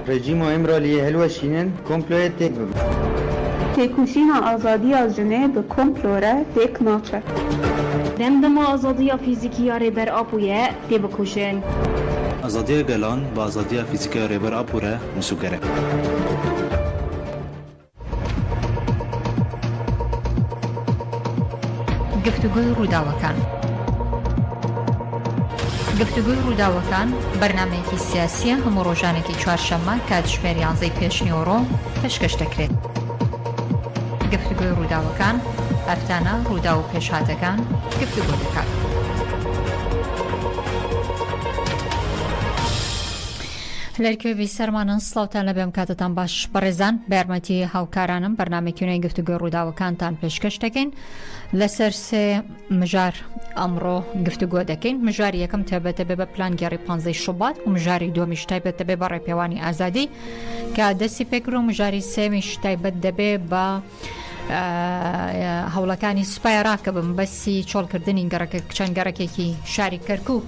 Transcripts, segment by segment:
Rejîma Îmraliyê hilweşînin, komployê têk bibin. Têkoşîna azadiya jinê bi komplo re têk naçe. Dem dema azadiya fîzîkî ya Rêber Apo ye, têbikoşin. Azadiya gelan bi azadiya fîzîkî ya Rêber Apo re misoger e. گفتوگۆی ڕووداوەکان گفتوگۆی ڕووداوەکان بەرنمەیەکی سیاسیە هەموو ڕۆژانێکی چوارشەممە کاتژمێر یانزەی پێشنیوەڕۆ پێشکەش دەکرێت. گفتوگۆی ڕووداوەکان هەفتانە ڕووداو و پێشهاتەکان گفتوگۆ دەکات. لەرکوێ بیسەرمانن سڵاوتان لەبێ ئەم کاتەتان باش بەڕێزان بە یارمەتی هاوکارانم بەرنامەی نوێی گفتوگۆی ڕووداوەکانتان پێشکەش دەکەین لەسەر سێ مژار ئەمڕۆ گفتوگۆ دەکەین مژاری یەکەم تایبەتە بێ بە پلانگێڕی پانزەی شوبات و مژاری دووەمیش تایبەتە بێ بە ڕێپێوانی ئازادی کە دەستی پێکرد و مژاری سێمیش تایبەت دەبێ بە هەوڵەکانی سوپای عێراق کە بە مەبەستی چۆڵکردنی گەڕەکە چەند گەڕەکێکی شاری کەرکک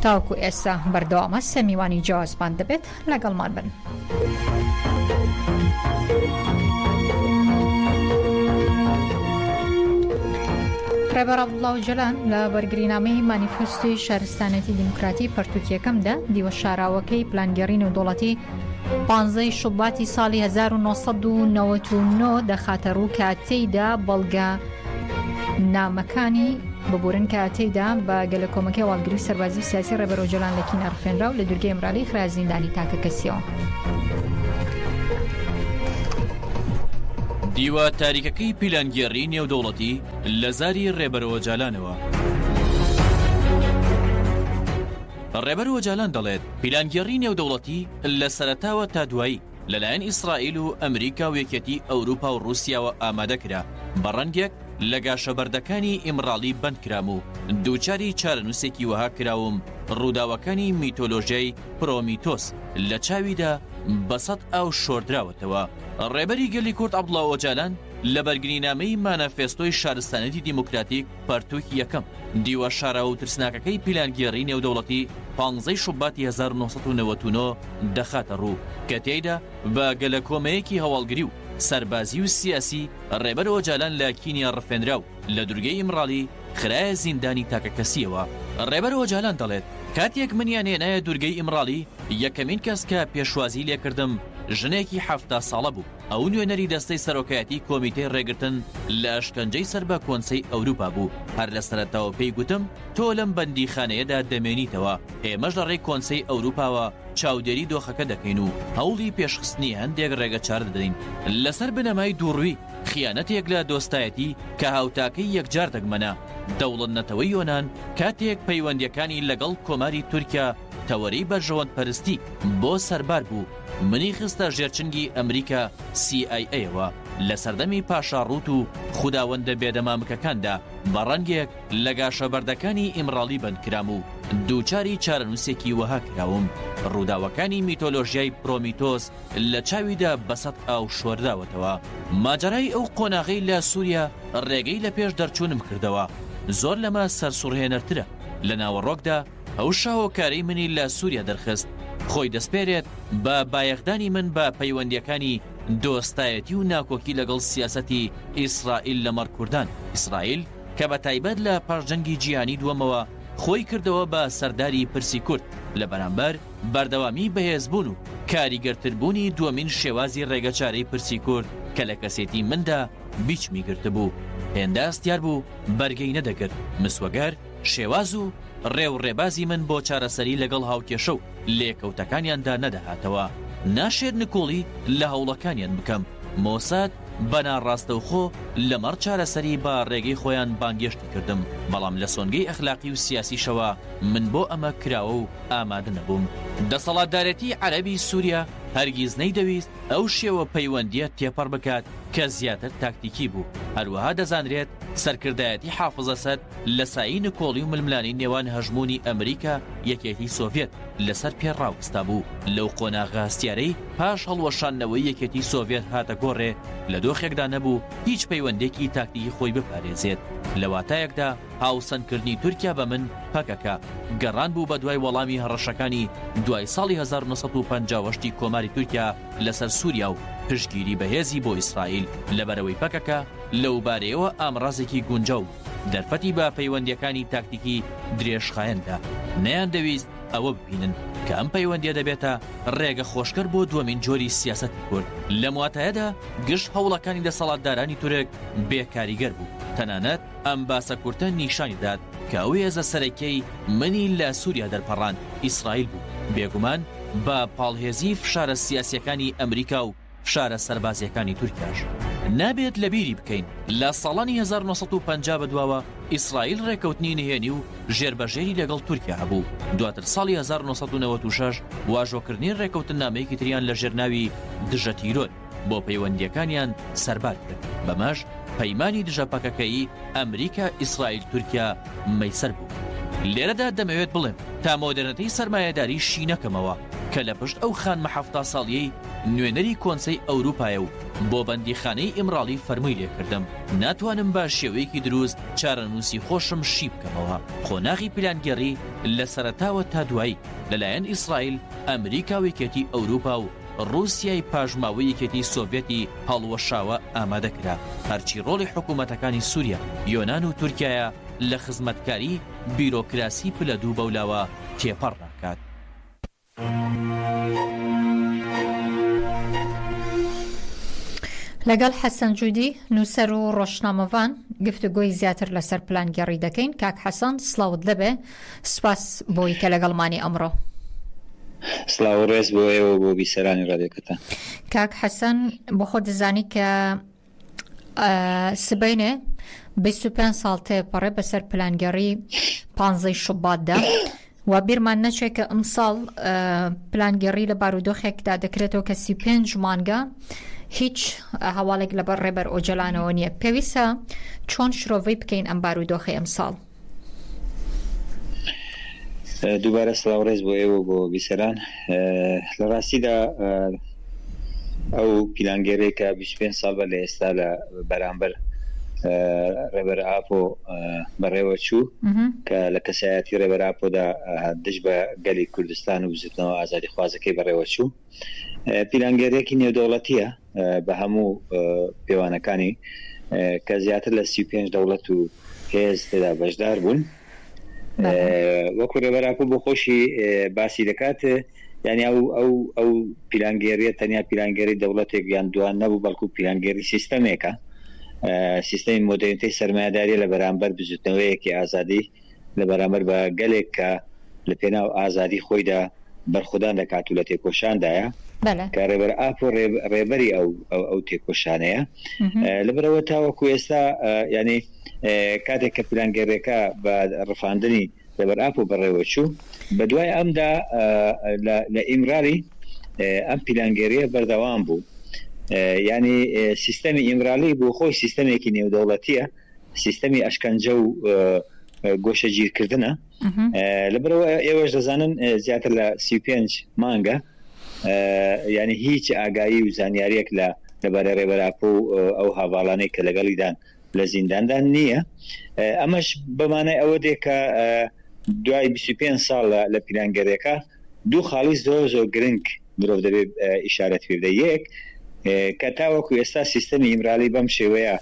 تاوەکو ئێستا بەردەوامە سێ میوانی جیاوازمان دەبێت لەگەڵمان بن. ڕێبەر عەبدوڵا ئۆجەلان لە بەرگرینامەی مانیفستۆی شارستانێتی دیموکراتی پەرتوکی یەکەمدا دیوە شاراوەکەی پلانگێڕی نێودەوڵەتی پانزەی شوباتی ساڵی 1999 دەخاتە ڕوو کە تێیدا بەڵگە نامەکانی ببورن کە تێیدا بە گەلەکۆمەکەی هەواڵگری و سەربازی و سیاسی ڕێبەر ئۆجەلان لە کینا ڕفێنرا و لە دوورگەی ئیمرالی خرایە زیندانی تاکەکەسیەوە. دیوە تاریکەکەی پیلانگێڕیی نێودەوڵەتی لە زاری ڕێبەر ئۆجالانەوە. ڕێبەر ئۆجالان دەڵێت، پیلانگێڕیی نێودەوڵەتی لە سەرەتاوە تا دوایی لەلایەن ئیسرائیل و ئەمریکا و یەکێتی ئەوروپا و ڕووسیاوە ئامادە کرا، بە ڕەنگێک لە گاشەبەردەکانی ئیمراڵی بەند کرام و دووچاری چارەنووسێکی وەها کراوم ڕووداوەکانی میتۆلۆژیای پرۆمیتۆس لە چاویدا بە سەت ئاو شۆردراوەتەوە. ڕێبەری گەلی کورد عەبدوڵا ئۆجالان لە بەرگرینامەی مانەفێستۆی شارستانیەتی دیموکراتیک پەرتووکی یەکەم، دیوە شاراوە و ترسناکەکەی پیلانگێڕیی نێودەوڵەتی پانزەی شوباتی 1999 دەخاتە ڕوو کە تیایدا بە گەلەکۆمەیەکی هەواڵگری و سەربازی و سیاسی ڕێبەر ئۆجالان لە کینیا ڕفێنرا و لە دورگەی ئیمرالی خرایە زیندانی تاکەکەسییەوە. ڕێبەر ئۆجالان دەڵێت، کاتێک منیان هێنایە دورگەی ئیمرالی، یەکەمین کەس کە پێشوازیی لێکردم ژنێکی 70 ساڵە بوو. ئەو نوێنەری دەستەی سەرۆکایەتی کۆمیتەی ڕێگرتن لە ئەشکەنجەی سەر بە کۆنسەی ئەوروپا بوو. هەر لە سەرەتاوە پێی گوتم تۆ لەم بەندیخانەیەدا دەمێنیتەوە، ئێمەش لە ڕێی کۆنسەی ئەوروپاوە چاودێری دۆخەکە دەکەین و هەوڵی پێشخستنی هەندێک ڕێگەچارە دەدەین. لەسەر بنەمای دووڕووی، خیانەتێک لە دۆستایەتی کە هاوتاکەی یەکجار دەگمەنە، دەوڵەت-نەتەوەی یۆنان کاتێک پەیوەندییەکانی لەگەڵ کۆماری تورکیا تەوەرەی بەرژەوەندپەرستی بۆ سەربار بوو، منی خستە ژێر چنگی ئەمریکا سی ئای ئەیەوە لە سەردەمی پاشا ڕووت و خوداوەندە بێدەمامکەکاندا بە ڕەنگێک لە گاشەبەردەکانی ئیمراڵی بەند کرام و دووچاری چارەنووسێکی وەها کراوم ڕووداوەکانی میتۆلۆژیای پرۆمیتۆس لە چاویدا بە سەت ئاو شۆردراوەتەوە. ماجەرای ئەو قۆناغەی لە سووریا ڕێگەی لە پێش دەرچوونم کردەوە زۆر لەمە سەرسوڕهێنەرترە لە ناوەڕۆکدا ئەو شاهۆکارەی منی لە سووریا دەرخست، خۆی دەسپێرێت بە بایەخدانی من بە پەیوەندییەکانی دۆستایەتی و ناکۆکی لەگەڵ سیاسەتی ئیسرائیل لەمەڕ کوردان، ئیسرائیل کە بە تایبەت لە پاش جەنگی جیهانی دووەمەوە خۆی کردەوە بە سەرداری پرسی کورد لە بەرامبەر بەردەوامی بەهێزبوون و کاریگەرتربوونی دووەمین شێوازی ڕێگەچارەی پرسی کورد کە لە کەسێتی مندا بیچمی گرتبوو هێندە هەستیار بوو بەرگەی نەدەگرت مسوەگەر شێواز و ڕێ و ڕێبازی من بۆ چارەسەری لەگەڵ هاوکێشە و لێکەوتەکانیاندا نەدەهاتەوە. ناشێت نکوڵی لە هەوڵەکانیان بکەم. مۆساد بە ناڕاستەوخۆ لەمەڕ چارەسەری بە ڕێگەی خۆیان بانگێشتی کردم، بەڵام لە سۆنگەی ئەخلاقی و سیاسیشەوە من بۆ ئەمە کراوە و ئامادە نەبووم. دەسەڵاتدارێتی عەرەبی سوریا هەرگیز نەیدەویست ئەو شێوە پەیوەندییە تێپەڕ بکات. کە زیاتر تاکتیکی بوو، هەروەها دەزانرێت سەرکردایەتی حافز ئەسەد لە سایەی نکۆڵی و ململانێی نێوان هەژموونی ئەمریکا یەکێتی سۆڤیەت لەسەر پێ ڕاوەستابوو لەو قۆناغە هەستیارەی پاش هەڵوەشاندنەوەی یەکێتی سۆڤیەت هاتە گۆڕێ لە دۆخێکدا نەبوو هیچ پەیوەندێکی تاکتیکی خۆی بپارێزێت لە واتایەکدا هاوسەنگکردنی تورکیا بە من، پەکەکە، گەڕان بوو بەدوای وەڵامی هەڕەشەکانی دوای ساڵی 1958 ی کۆماری تورکیا لەسەر سوریا و پشتگیری بەهێزی بۆ ئیسرائیل، لەبەرئەوەی پەکەکە لەوبارەیەوە ئامڕازێکی گونجاو بوو، دەرفەتی بە پەیوەندییەکانی تاکتیکی درێژخایەن دا، نەیاندەویست ئەوە ببینن کە ئەم پەیوەندییە دەبێتە ڕێگە خۆشکەر بۆ دووەمین جۆری سیاسەتی کورد. لەم واتایەدا گشت هەوڵەکانی دەسەڵاتدارانی تورک بێ کاریگەر بوو، تەنانەت ئەم باسە کورتە نیشانی دەدات کە ئەو هێزە سەرەکیەی منی لە سوریا دەرپەڕاند ئیسرائیل بوو، بێگومان بە پاڵهێزی فشارە سیاسیەکانی ئەمریکا و فشارە سەربازیەکانی تورکیاش. نابێت لەبیری بکەین لە ساڵانی 1950 بەدواوە ئیسرائیل ڕێکەوتنی نهێنی و ژێربەژێری لەگەڵ تورکیا هەبوو، دواتر ساڵی 1996 واژۆکردنی ڕێکەوتننامەیەکی تریان لەژێر ناوی دژە تیرۆر بۆ پەیوەندییەکانیان سەربار کرد، بەمەش پەیمانی دژە پەکەکەیی ئەمریکا ئیسرائیل تورکیا مەیسەر بوو. لێرەدا دەمەوێت بڵێم تا مۆدێرنەتەی سەرمایەداری شی نەکەمەوە کە لە پشت ئەو خانمە 70 ساڵیەی نوێنەری کۆنسەی ئەوروپایە و بۆ بەندیخانەی ئیمراڵی فەرمووی لێکردم ناتوانم بە شێوەیەکی دروست چارەنووسی خۆشم شی بکەمەوە. قۆناغی پیلانگێڕی لە سەرەتاوە تا دوایی لەلایەن ئیسرائیل، ئەمریکا و یەکێتی ئەوروپا و ڕووسیای پاشماوەی یەکێتی سۆڤیەتی هەڵوەشاوە ئامادە کرا، هەرچی ڕۆڵی حکوومەتەکانی سووریا، یۆنان و تورکیایە لە خزمەتکاری بیرۆکراسی پلە دوو بەولاوە تێپەڕ ناکات. لەگەڵ حەسەن جودی، نووسەر و ڕۆژنامەڤان گفتوگۆی زیاتر لەسەر پلانگێڕی دەکەین. کاک حەسەن سڵاوت لێبێ. سپاس بۆی کە لەگەڵمانی ئەمڕۆ. سڵاو و ڕێز بۆ ئێوە و بۆ بیسەرانی ڕادیۆکەتان. کاک حەسەن بۆ خۆت دەزانی کە سبەینێ 25 ساڵ تێپەڕێ بەسەر پلانگێڕی پانزەی شوباتدا و بیرمان نەچێت کە ئەمساڵ پلانگێڕی لە بارودۆخێکدا دەکرێتەوە کە 35 مانگە هیچ هەواڵێک لەبەر ڕێبەر ئۆجەلانەوە نییە پێویستە چۆن شرۆڤەی بکەین ئەم بارودۆخی ئەمساڵ؟ دووبارە سڵاو ڕێز بۆ ئێوە بۆ بیسەران لە ڕاستیدا ئەو پیلانگەرەی کە 25 ساڵ بەر لە ئێستا لە بەرامبەر ڕێبەر ئاپۆ بەڕێوە چوو کە لە کەسایەتی ڕێبەر ئاپۆدا دژ بە گەلی کوردستان و بزوتنەوە ئازادیخوازەکەی بەڕێوە چوو پیلانگەریەکی نێودەوڵەتیە بە هەموو پێوانەکانی کە زیاتر لە 35 دەوڵەت و هێز تێدا بەشدار بوون وەکو ڕێبەر ئاپۆ بۆ خۆشی باسی دەکات یعنی ئەو ئەو ئەو پیلانگێریە تەنیا پیلانگێری دەوڵەتێک یان دوان نەبوو بەڵکو پیلانگێری سیستەمێکە سیستەمی مۆدێرنیتەی سەرمایەداریە لە بەرامبەر بزوتنەوەیەکی ئازادی لە بەرامبەر بە گەلێک کە لە پێناو ئازادی خۆیدا بەرخودان دەکات و لە تێکۆشاندایە کە ڕێبەر ئاپۆ ڕێبەری ئەو ئەو تێکۆشانەیە لەبەرەوە تاوەکو ئێستا ینی کاتێک کە پلانگەرەکە بە ڕفاندنی ڕێبەر ئاپۆ بەڕێوە چوو بە دوای ئەمدا لە ئیمرالی ئەم پیلانگەریە بەردەوام بوو ینی سیستەمی ئیمرالی بۆ خۆی سیستەمێکی نێودەوڵەتیە سیستەمی ئەشکەنجە و گۆشەگیرکردنە لەبەرەوە ئێوەش دەزانن زیاتر لە 35 مانگە یعنی هیچ ئاگایی و زانیاریەک لە لەبارەی ڕێبەر ئاپۆ و ئەو هاڤاڵانەی کە لەگەڵیدان لە زینداندان نییە ئەمەش بەمانای ئەوە دێ کە دوای 25 ساڵ لە پیلانگەرێکە دوو خاڵی زۆر زۆر گرنگ مرۆڤ دەبێت ئیشارەت پێ بدە یەک کە تاوەکو ئێستا سیستەمی ئیمرالی بەم شێوەیە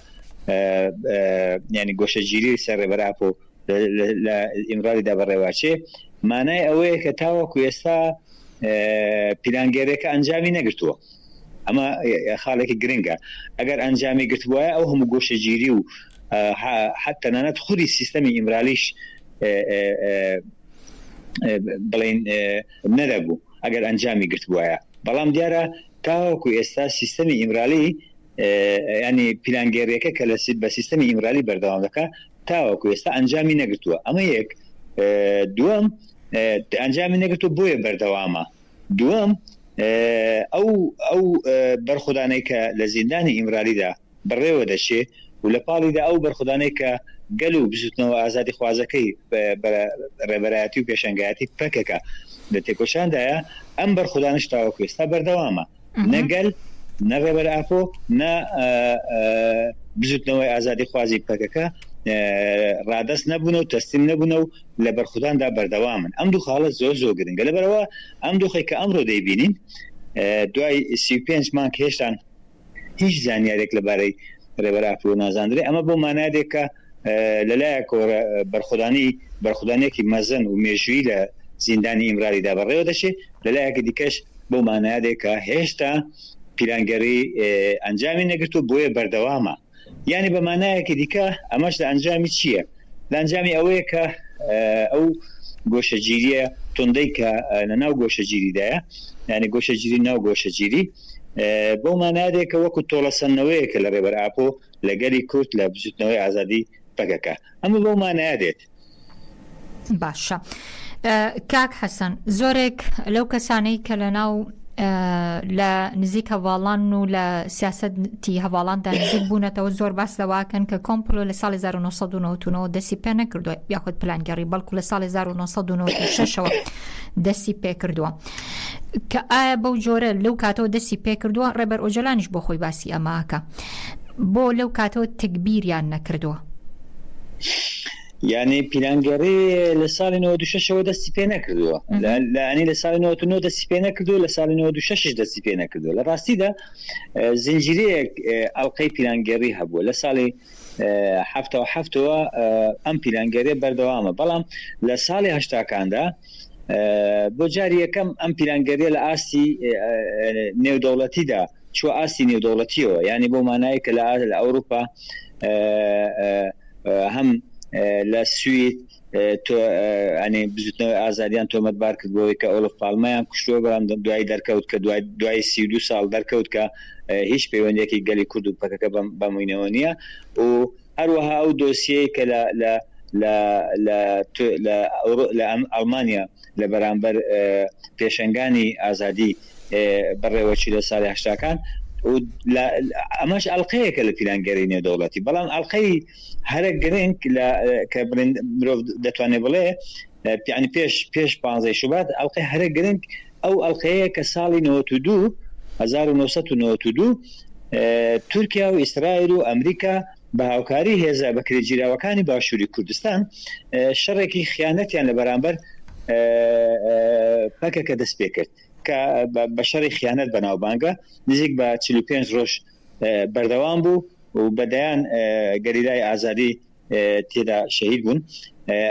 ینی گۆشەگیری سەر ڕێبەر ئاپۆ لە ئیمرالیدا بەڕێواچێ مانای ئەوەیە کە تاوەکو ئێستا پیلانگێرێکە ئەنجامی نەگرتووە ئەمە خاڵێکی گرنگە ئەگەر ئەنجامی گرتبووە ئەو هەموو گۆشەگیری و حتى تەنانەت خودی سیستەمی ئیمرالیش بڵین نەدەبوو ئەگەر ئەنجامی گرتبوایە بەڵام دیارە تاوەکو ئێستا سیستەمی ئیمرالی ینی پیلانگێریەکە کە لە بە سیستەمی ئیمرالی بەردەوام دەکا تاوەکو ئێستا ئەنجامی نەگرتووە ئەمە یەک دووەم ئەنجامی نەگرتو بۆیە بەردەوامە دووەم ئەو ئەو بەرخودانەی کە لە زیندانی ئیمرالیدا. بەڕێوە دەچێ و لە پاڵیدا ئەو بەرخودانەی کە گەل و بزوتنەوە ئازادیخوازەکەی بە ڕێبەرایەتی و پێشەنگایەتی پەکەکە لە تێکۆشاندایە، ئەم بەرخودانەش تاوەکو ئێستا بەردەوامە. نە گەل، نە ڕێبەر ئاپۆ، نە بزوتنەوەی ئازادیخوازی پەکەکە ڕادەست نەبوونە و تەسلیم نەبوونە و لە بەرخوداندا بەردەوامن. ئەم دوو خاڵە زۆر زۆر گرنگە. لەبەرئەوە ئەم دۆخەی کە ئەمڕۆ دەیبینین دوای 35 مانگ هێشتان هیچ زانیارێک لەبارەی ڕێبەر ئاپۆ نازاندرێ، ئەمە بەو مانایە دێت کە لەلایەکەوە بەرخۆدانی بەرخودانێکی مەزن و مێژوویی لە زیندانی ئیمرالیدا بەڕێوە دەچێت، لەلایەکی دیکەش بەو مانایە دێت کە هێشتا پیلانگێڕی ئەنجامی نەگرتووە، بۆیە بەردەوامە. یانی بە مانایەکی دیکە ئەمەش لە ئەنجامی چییە؟ لە ئەنجامی ئەوەیە کە ئەو گۆشەگیرییە توندەی کە لە ناو گۆشەگیریدایە، یانی گۆشەگیری ناو گۆشەگیری، بەو مانایە دێت کە وەکو تۆڵەسەندنەوەیەکە لە ڕێبەر ئاپۆ، لە گەلی کورد، لە بزووتنەوەی ئازادی پەکەکە. ئەمە بەو مانایە دێت. باشە کاک حەسەن زۆرێک لەو کەسانەی کە لە ناو لە نزیک هەواڵان و لە سیاستی هەواڵاندا نزیک بوونەتەوە زۆر باس لەواکەن کە کۆمپلۆ لە ساڵی 1999 دەستی پێ نەکردووە یاخود پلانگەڕی بەڵکو لە ساڵی 1996ەوە دەستی پێ کردووە کە ئایا بەو جۆرە لەو کاتەوە دەستی پێ کردووە ڕێبەر ئۆجەلانیش بۆ خۆی باسی ئەماکە بۆ لەو کاتەوە تەگبیریان نەکردووە؟ یانی پیلانگێڕی لە ساڵی 96ەوە دەستی پێ نەکردووە لانی لە ساڵی 99 دەستی پێ نەکردووە لە ساڵی 96 دەستی پێ نەکردووە لە ڕاستیدا زنجیرەیەک ئەڵلقەی پیلانگێڕی هەبووە لە ساڵی هەفتا و هەفتەوە ئەم پیلانگەرێ بەردەوامە بەڵام لە ساڵی هەشتاکاندا بۆ جاری یەکەم ئەم پیلانگەریە لە ئاستی نێودەوڵەتیدا چوە ئاستی نێودەوڵەتیەوە یانی بەو مانایە کە لە ئەوروپا هەم لە سوید ئەنی بزوتنەوەی ئازادیان تۆمەتبار کرد بۆی کە ئۆلف پالمەیان کوشتووە بەڵام دوایی دەرکەوت کە دوای دوای 32 ساڵ دەرکەوت کە هیچ پەیوەندێکی گەلی کورد و پەکەکە بەموینەوە نییە و هەروەها ئەو دۆسیەی کە لە لە لە لە لە لە ئەڵمانیا لە بەرامبەر پێشەنگانی ئازادی بەڕێوەچوو لە ساڵی هەشتاکان و ئەمەش ئەڵلقەیەکە لە پیلانگەری نێودەوڵەتی بەڵام ئەڵلقەی هەرە گرنگ لە کە مرۆڤ دەتوانێت بڵێ یانی پێش پێش پانزەی شوبات ئەڵقەی هەرە گرنگ ئەو ئەڵقەیە کە ساڵی 92 1992 تورکیا و ئیسرائیل و ئەمریکا بە هاوکاری هێزە بەکرێگیراوەکانی باشووری کوردستان شەڕێکی خیانەتیان لە بەرامبەر پەکەکە دەست پێ کرد کە بە شەڕی خیانەت بەناوبانگە نزیک بە 45 ڕۆژ بەردەوام بوو و بە دەیان گەریلای ئازادی تێدا شەهید بوون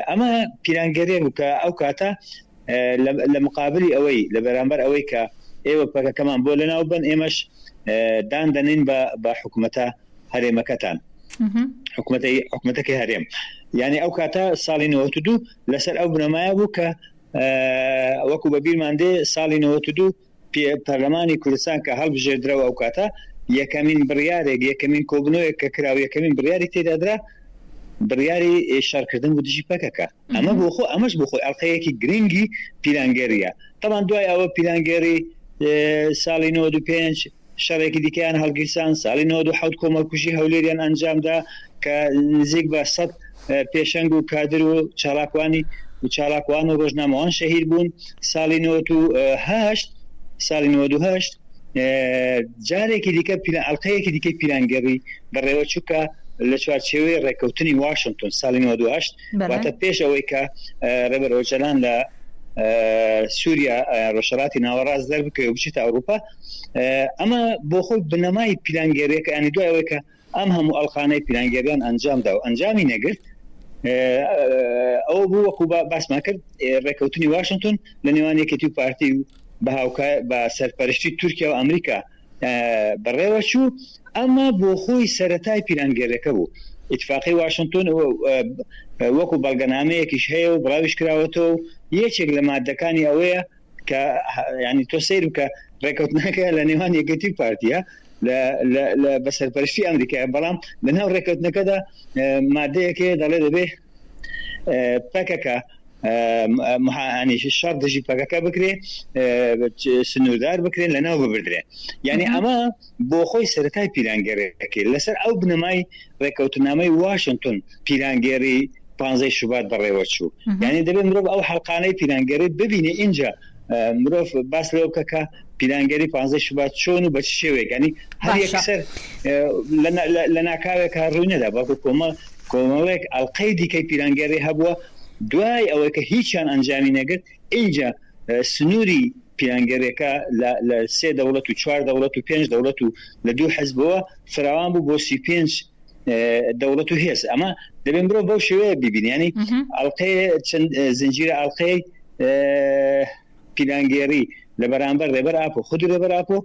ئەمە پیلانگەریە بوو کە ئەو کاتە لە مقابلی ئەوەی لە بەرامبەر ئەوەی کە ئێوە پەکەکەمان بۆ لەناو بن ئێمەش دان دەنین بە بە حکوومەتە هەرێمەکەتان حکوومەتی حکوومەتەکەی هەرێم یعنی ئەو کاتە ساڵی 92 لەسەر ئەو بنەمایە بوو کە وەکو بە بیرمان دێ ساڵی 92 پەرلەمانی کوردستان کە هەڵبژێردراو ئەوکاتە یەکەمین بڕیارێک یەکەمین کۆبنەوەیەک کە کرا و یەکەمین بڕیاری تێدا درا بڕیاری شەڕکردن بوو دژی پەکەکە ئەمە بۆ خۆ ئەمەش بۆ خۆی ئەڵقەیەکی گرنگی پیلانگێڕیە تەبعەن دوای ئەوە پیلانگێڕی ساڵی 95 شەڕێکی دیکەیان هەڵگیرسان، ساڵی 97 کۆمەڵکوژی هەولێریان ئەنجامدا کە نزیک بە سەد پێشەنگ و کادر و چالاکوانی و چالاکوان و ڕۆژنامەوان شەهید بوون، ساڵی 98 ساڵی 98 جارێکی دیکە پیلان ئەڵقەیەکی دیکەی پیلانگێڕی بەڕێوەچوو کە لە چوارچێوەی ڕێککەوتنی واشنتۆن ساڵی 98 واتە پێش ئەوەی کە ڕێبەر ئۆجەلان لە سووریا ڕۆژهەڵاتی ناوەڕاست دەربکەوێ و بچێتە ئەوروپا ئەمە بۆ خۆی بنەمای پیلانگێریەکە ینی دوای ئەوەی کە ئەم هەموو ئەڵقانەی پیلانگێریان ئەنجامدا و ئەنجامی نەگرت ئەوە بوو وەکو باسمان کرد ڕێککەوتنی واشنتۆن لە نێوان یەکێتی و پارتی و بە هاوکار بە سەرپەرشتی تورکیا و ئەمریکا بەڕێوە چوو ئەمە بۆ خۆی سەتای پیلانگێرەکە بوو ئیتفاقی واشنتۆن وەکو بەڵگەنامەیەکیش هەیە و بڵاویش کراوەتەوە و یەکێک لە مادەکانی ئەوەیە کە ینی تۆ سەیر بکە ڕێکەوتنەکە لە نێوان یەکێتی و پارتیە لە بە سەرپەرشتی ئەمریکای بەڵام لە ناو ڕێکەوتنەکەدا مادەیەکێ دەڵێ دەبێ پەکەکە. محانی شەڕ دژی پەکەکە بکرێ سنووردار بکرێن لە ناو ببردرێن یعنی ئەمە بۆ خۆی سەرەتای پیلانگێڕیەکەی لەسەر ئەو بنەمای ڕێکەوتنامەی واشنتن پیلانگێڕی پانزەی شوبات بەڕێوە چوو یعنی دەبێت مرۆڤ ئەو حەڵقانەی پیلانگێڕی ببینێ ئینجا مرۆڤ باس لەوە بکە کە پیلانگەری پانزەی شوبات چۆن و بە چ شێوەیەک ینی هەر یەکسەر لە ناکاوێک هەر ڕووی نەدا بەڵکو کۆمەڵ کۆمەڵێک ئەڵلقەی دیکەی پیلانگەری هەبووە دوای ئەوەی کە هیچیان ئەنجامی نەگرت ئینجا سنووری پیلانگەرەکە لە سێ دەوڵەت و چوار دەوڵەت و پێنج دەوڵەت و لە دوو حزبەوە فراوان بوو بۆ 35 دەوڵەت و هێز ئەمە دەبێ مرۆڤ بەو شێوەیە ببینی ینی ئەڵلقەی چەند زنجیرە ئەڵلقەی پیلانگێڕی لە بەرامبەر ڕێبەر ئاپۆ خودی ڕێبەر ئاپۆ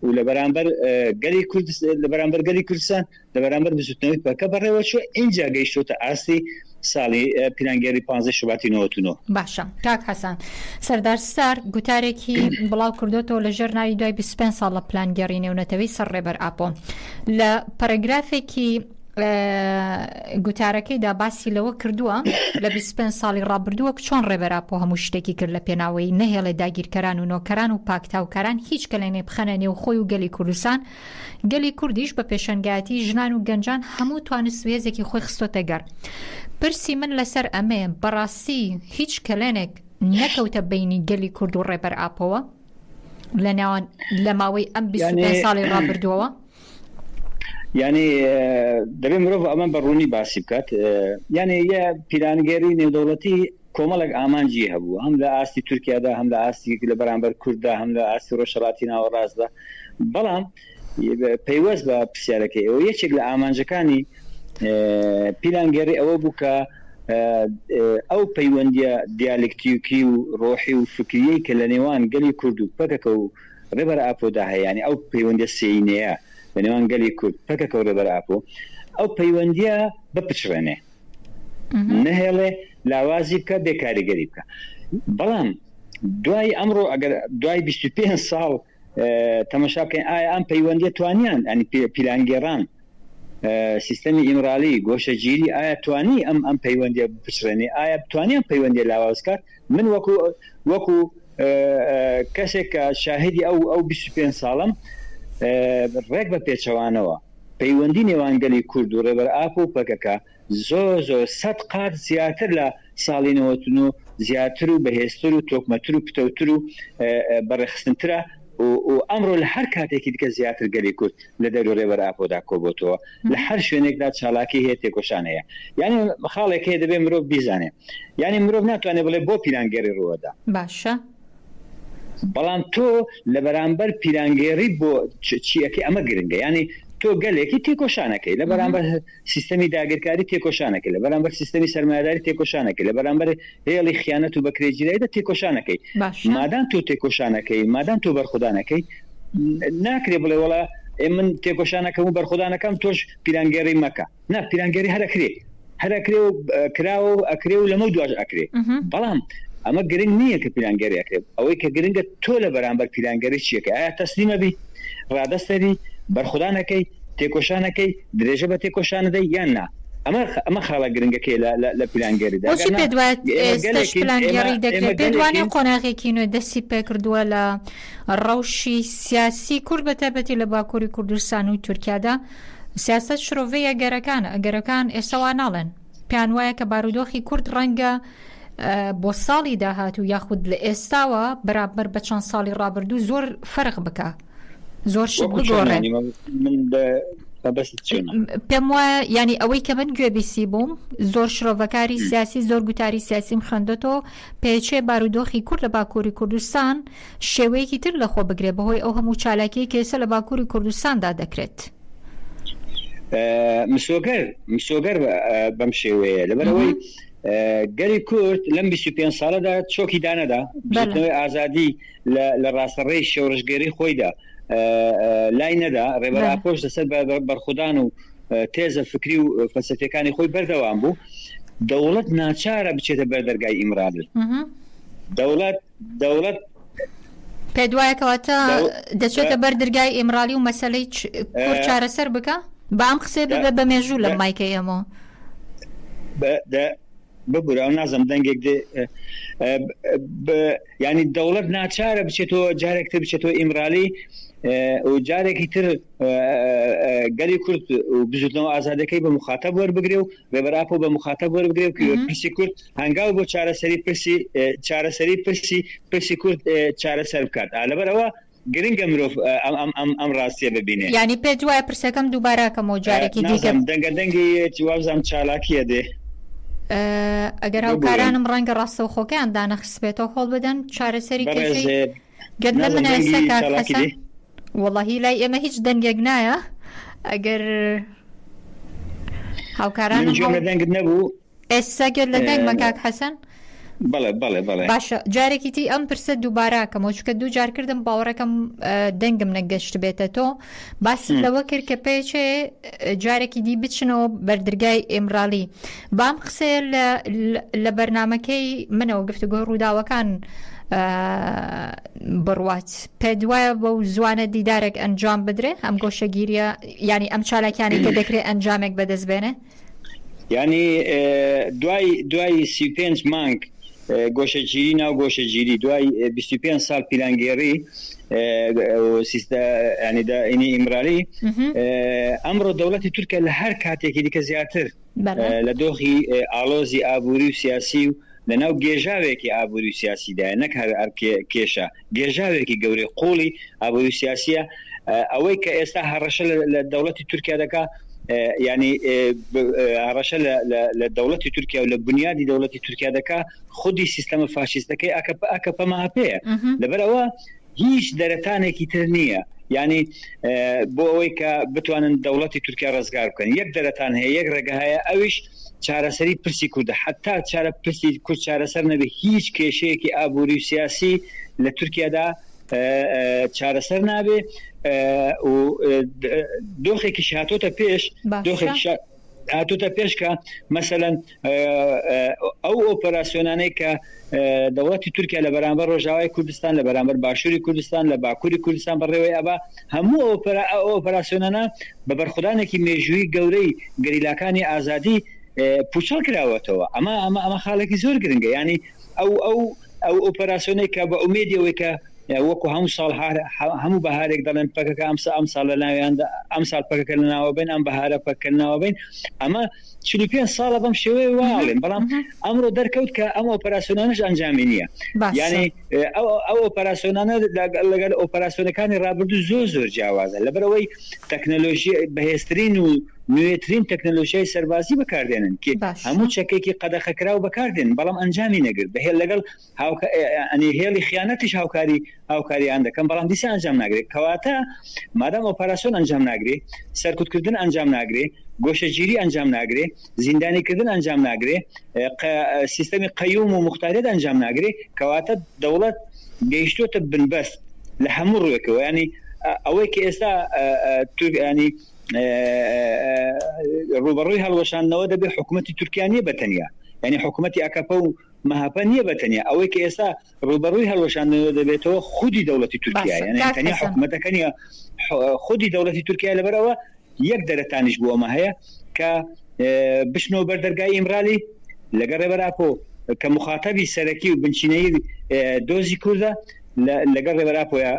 و لە بەرامبەر گەلی کورد لە بەرامبەر گەلی کوردستان لە بەرامبەر بزوتنەوەی پەکە بەڕێوە چوە ئینجا گەیشتۆتە ئاستی ساڵی پیلانگێڕی 15 شوباتی 99. باشە کاک حەسەن سەردار ستار گوتارێکی بڵاو کردۆتەوە لە ژێر ناوی دوای 25 ساڵ لە پلانگێڕی نێونەتەوەی سەر ڕێبەر ئاپۆ لە پەرەگرافێکی گوتارەکەیدا باسی لەوە کردووە لە 25 ساڵی ڕابردووە چۆن ڕێبەر ئاپۆ هەموو شتێکی کرد لە پێناوەی نەهێڵێ داگیرکەران و نۆکەران و پاکتاوکاران هیچ کەلێنێ بخەنە نێو خۆی و گەلی کوردستان گەلی کوردیش بە پێشەنگایەتی ژنان و گەنجان هەموو توانست و هێزێکی خۆی خستۆتە گەڕ. پرسی من لەسەر ئەمەیە بەڕاستی هیچ کەلێنێک نەکەوتە بەینی گەلی کورد و ڕێبەر ئاپۆوە لە نێوان لە ماوەی ئەم 25 ساڵی ڕابردووەوە؟ یعنی دەبێ مرۆڤ ئەمە بە ڕوونی باسی بکات یعنی یە پیلانگێری نێودەوڵەتی کۆمەڵێک ئامانجی هەبوو هەم لە ئاستی تورکیادا هەم لە ئاستی لە بەرامبەر کورددا هەم لە ئاستی ڕۆژهەڵاتی ناوەڕاستدا بەڵام پەیوەست بە پرسیارەکەی ئەوە یەکێک لە ئامانجەکانی پیلانگێڕی ئەوە بوو کە ئەو پەیوەندیە دیالکتیکی و ڕۆحی و فکریەی کە لە نێوان گەلی کورد و پەکەکە و ڕێبەر ئاپۆدا هەیە یانی ئەو پەیوەندیە سێینەیە لە نێوان گەلی کورد پەکەکە و ڕێبەر ئاپۆ ئەو پەیوەندیە بپچڕێنێ نەهێڵێ لاوازی بکە بێ کاریگەری بکە بەڵام دوای ئەمڕۆ ئەگەر دوای 25 ساڵ تەمەشا بکەین ئایا ئەم پەیوەندیە توانیان ئەنی پیلانگێڕان سیستەمی ئیمرالی گۆشەگیری ئایا توانی ئەم ئەم پەیوەندیە بپچڕێنێ ئایا توانیان پەیوەندیە لاواز کات من وەکو وەکو کەسێک کە شاهدی ئەو ئەو 25 ساڵم ڕێک بە پێچەوانەوە پەیوەندی نێوان گەلی کورد و ڕێبەر ئاپۆ و پەکەکە زۆر زۆر سەت قات زیاتر لە ساڵی 99 زیاتر و بەهێزتر و تۆکمەتر و پتەوتر و بەڕێخستنترە و ئەمڕۆ لە هەر کاتێکی دیکە زیاتر گەلی کورد لە دەوری ڕێبەر ئاپۆدا کۆبۆتەوە لە هەر شوێنێکدا چالاکی هەیە تێکۆشان هەیە یعنی خاڵێک هەیە دەبێ مرۆڤ بیزانێ یعنی مرۆڤ ناتوانێت بڵێ بۆ پیلانگێڕی ڕووەدا باشە بەڵام تۆ لە بەرامبەر پیلانگێڕی بۆ چیەکەی ئەمە گرنگە یعنی تۆ گەلێکی تێکۆشانەکەی لە بەرامبەر سیستەمی داگیرکاری تێکۆشانەکەی لە بەرامبەر سیستەمی سەرمایەداری تێکۆشانەکەی لە بەرامبەر هێڵی خیانەت و بەکرێگیرایدا تێکۆشانەکەی مادام تۆ تێکۆشانەکەی مادام تۆ بەرخودانەکەی ناکرێ بڵێ وڵا من تێکۆشانەکەم و بەرخودانەکەم تۆش پیلانگێڕی مەکە نا پیلانگێری هەرەکرێ هەرەکرێ و کراوە و ئەکرێ و لەمە دواش ئەکرێ بەڵام ئەمە گرنگ نییە کە پیلانگەری ئەکرێت ئەوەی کە گرنگە تۆ لە بەرامبەر پیلانگەری چیەکە ئایا تەسلیمە بی ڕادەستەبی بەرخودانەکەی تێکۆشانەکەی درێژە بە تێکۆشانە دەی یان نا؟ ئەمە ئەمە خاڵە گرنگەکەی لە لە لە پیلانگێریدا بۆچی ئەگەر نا پێت وایە ئێمە ئێستەش گەلێکین ئێمە پلانگێڕی ئێمە دەکرێت؟ پێت وانیە گەلێکین قۆناغێکی نوێ دەستی پێکردووە لە ڕەوشی سیاسی کورد بە تایبەتی لە باکووری کوردستان و تورکیادا سیاسەت شرۆڤەی ئەگەرەکانە ئەگەرەکان ئێستا وا ناڵێن پێیان وایە کە بارودۆخی کورد ڕەنگە بۆ ساڵی داهاتوو یاخود لە ئێستاوە بەرامبەر بە چەند ساڵی ڕابردوو زۆر فەرق بکە زۆر شت بگۆڕێ پێم وایە ینی ئەوەی کە من گوێبیسی بووم زۆر شرۆڤەکاری سیاسی زۆر گوتاری سیاسیم خوێندۆتەوە پێچێ بارودۆخی کورد لە باکووری کوردستان شێوەیەکی تر لەخۆ بگرێ بەهۆی ئەو هەموو چالاکیەی کە ئێستا لە باکووری کوردستاندا دەکرێت. مسۆگەر مسۆگەر بەم شێوەیە لەبەرئەوەی گەلی کورد لەم 25 ساڵەدا چۆکی دانەدا بزوتنەوەی ئازادی لە ڕاستەڕێی شۆڕشگێری خۆیدا لای نەدا، ڕێبەر ئاپۆش لەسەر بەرخودان و تێزە فکری و فەلسەفیەکانی خۆی بەردەوام بوو، دەوڵەت ناچارە بچێتە بەر دەرگای ئیمرالی. دەوڵەت دەوڵەت پێت وایە کەواتە دەچێتە بەر درگای ئیمرالی و مەسەلەی کورد چارەسەر بکە؟ با ئەم قسەیە ببێ بە مێژوو لەم مایکەی ئێمەوە. ببورە ئەو نازم دەنگێک دێ ینی دەوڵەت ناچارە بچێتەوە جارێکتر بچێتەوە ئیمرالی و جارێکی تر گەلی کورد و بزوتنەوە ئازادەکەی بە مخاتب وەربگرێ و ڕێبەر ئاپۆ بە مخاتب وەربگرێ و پرسی کورد هەنگاو بۆ چارەسەری پرسی چارەسەری پرسی پرسی کورد چارەسەر بکات لەبەرەوە گرنگە مرۆڤ ئەم ڕاستیە ببینێ. یانی پێت وایە پرسەکەم دووبارە کەمەوە جارێکی دیکە. نازانم دەنگە دەنگی وابزانم چالاکیە دێ. ئەگەر هاوکارانم ڕەنگە ڕاستەوخۆکەیان دانەخستبێتەوە هەوڵ بدەن چارەسەری کێشەی گەت لە منە ئێستا کاک حەسەن وەڵاهی لای ئێمە هیچ دەنگێک نایە ئەگەر هاوکارانم گوێم لە دەنگت نەبوو. ئێستا گوێت لە دەنگمە کاک حەسەن؟ بەڵێ بەڵێ بەڵێ. باشە جارێکی تی ئەم پرسە دووباراکەمەوە چونکە دوو جار کردم باوەڕەکەم دەنگم نەگەشت بێتە تۆ باست لەوە کرد کە پێچێ جارێکی دی بچنەوە بەردرگای ئێمرالی بام قسەیە لە بەرنمەکەی منەوە گفتوگۆی ڕووداوەکان بڕوات پێ دوایە بەو زوانە دیدارێک ئەنجام بدرێ ئەم گۆشەگیریە ینی ئەم چالاکیانی کە دەکرێت ئەنجامێک بەدەست بێنێ یانی دوای دوای 35 مانگ گۆشەگیری ناو گۆشەگیری دوای 25 ساڵ پیلانگێڕی ینی ئیمرالی ئەمڕۆ دەوڵەتی تورکیا لە هەر کاتێکی دیکە زیاتر لە دۆخی ئاڵۆزی ئابووری و سیاسی و لەناو گێژاوێکی ئابووری و سیاسیدایە نەک هەر کێشە، گێژاوێکی گەورەی قووڵی ئابووری و سیاسییە، ئەوەی کە ئێستا هەڕەشە لە دەوڵەتی تورکیا دەکا یانی هەڕەشە لە دەوڵەتی تورکیا و لە بنیادی دەوڵەتی تورکیا دەکا خودی سیستەمە فاشیستەکەی ئاکەپە ئاکەپە مەهەپەیە لەبەر ئەوە هیچ دەرەتانێکی تر نییە یانی بۆ ئەوەی کە بتوانن دەوڵەتی تورکیا ڕزگار بکەن یەک دەرەتان هەیە یەک ڕێگە هەیە ئەویش چارەسەری پرسی کوردە حتا چارە پرسی کورد چارەسەر نەبێ هیچ کێشەیەکی ئابووری و سیاسی لە تورکیادا چارەسەر نابێ و دۆخێکیش هاتۆتە پێش دۆخێکیش هاتۆتە پێش کە مەسەلەن ئەو ئۆپەراسیۆنانەی کە دەوڵەتی تورکیا لە بەرامبەر ڕۆژاوای کوردستان لە بەرامبەر باشووری کوردستان لە باکووری کوردستان بەڕێوەی ئەبا هەموو ئەو ئۆپەراسیۆنانە بە بەرخودانێکی مێژووی گەورەی گەریلاکانی ئازادی پوچەڵ کراوەتەوە ئەمە ئەمە ئەمە خاڵێکی زۆر گرنگە ینی ئەو ئەو ئەو ئۆپەراسیۆنەی کە بە ئومێدی ئەوەی کە وەکو هەموو ساڵ هەموو بەهارێک دەڵێن پەکەکە ئەمسا ئەمساڵ لە ناویاندا ئەمساڵ پەکەکە لە ناوە بین ئەم بەهارە پەکەکە لە ناوە بین ئەمە 45 ساڵە بەم شێوەیە واڵێن بەڵام ئەمڕۆ دەرکەوت کە ئەم ئۆپەراسیۆنانەش ئەنجامی نییە یعنی ئەو ئەو ئۆپەراسیۆنانە لەگەڵ ئۆپەراسیۆنەکانی ڕابردوو زۆر زۆر جیاوازە لەبەرئەوەی تەکنەلۆژی بەهێزترین و نوێترین تەکنەلۆژیای سەربازی بەکاردێنن کێ هەموو چەکێکی قەدەخەکراو بەکاردێن بەڵام ئەنجامی نەگرت بە هێڵ لەگەڵ ئەنی هێڵی خیانەتیش هاوکاری هاوکاریان دەکەن بەڵام دیسان ئەنجام ناگرێت کەواتە مادام ئۆپەراسیۆن ئەنجام ناگرێ سەرکوتکردن ئەنجام ناگرێ گۆشەگیری ئەنجام ناگرێ زیندانیکردن ئەنجام ناگرێ سیستەمی قەیوم و موختاریەت ئەنجام ناگرێ کەواتە دەوڵەت گەیشتۆتە بنبەست لە هەموو ڕووێکەوە ینی ئەوەی کە ئێستا ینی ڕوبەڕووی هەڵوەشاندنەوە دەبێت حکوومەتی تورکیا نییە بە تەنیا یعنی حکوومەتی ئەکەپە و مەهەپە نییە بە تەنیا ئەوەی کە ئێستا ڕوبەڕووی هەڵوەشاندنەوە دەبێتەوە خودی دەوڵەتی تورکیا یعنی تەنیا حکوومەتەکە نییە خودی دەوڵەتی تورکیا لەبەرەوە یەک دەرەتانیش بۆ ئەمە هەیە کە بچنەوە بەر دەرگای ئیمرالی لەگەڵ ڕێبەر ئاپۆ کە مخاتەبی سەرەکی و بنچینەیی دۆزی کوردە لەگەڵ ڕێبەر ئاپۆیا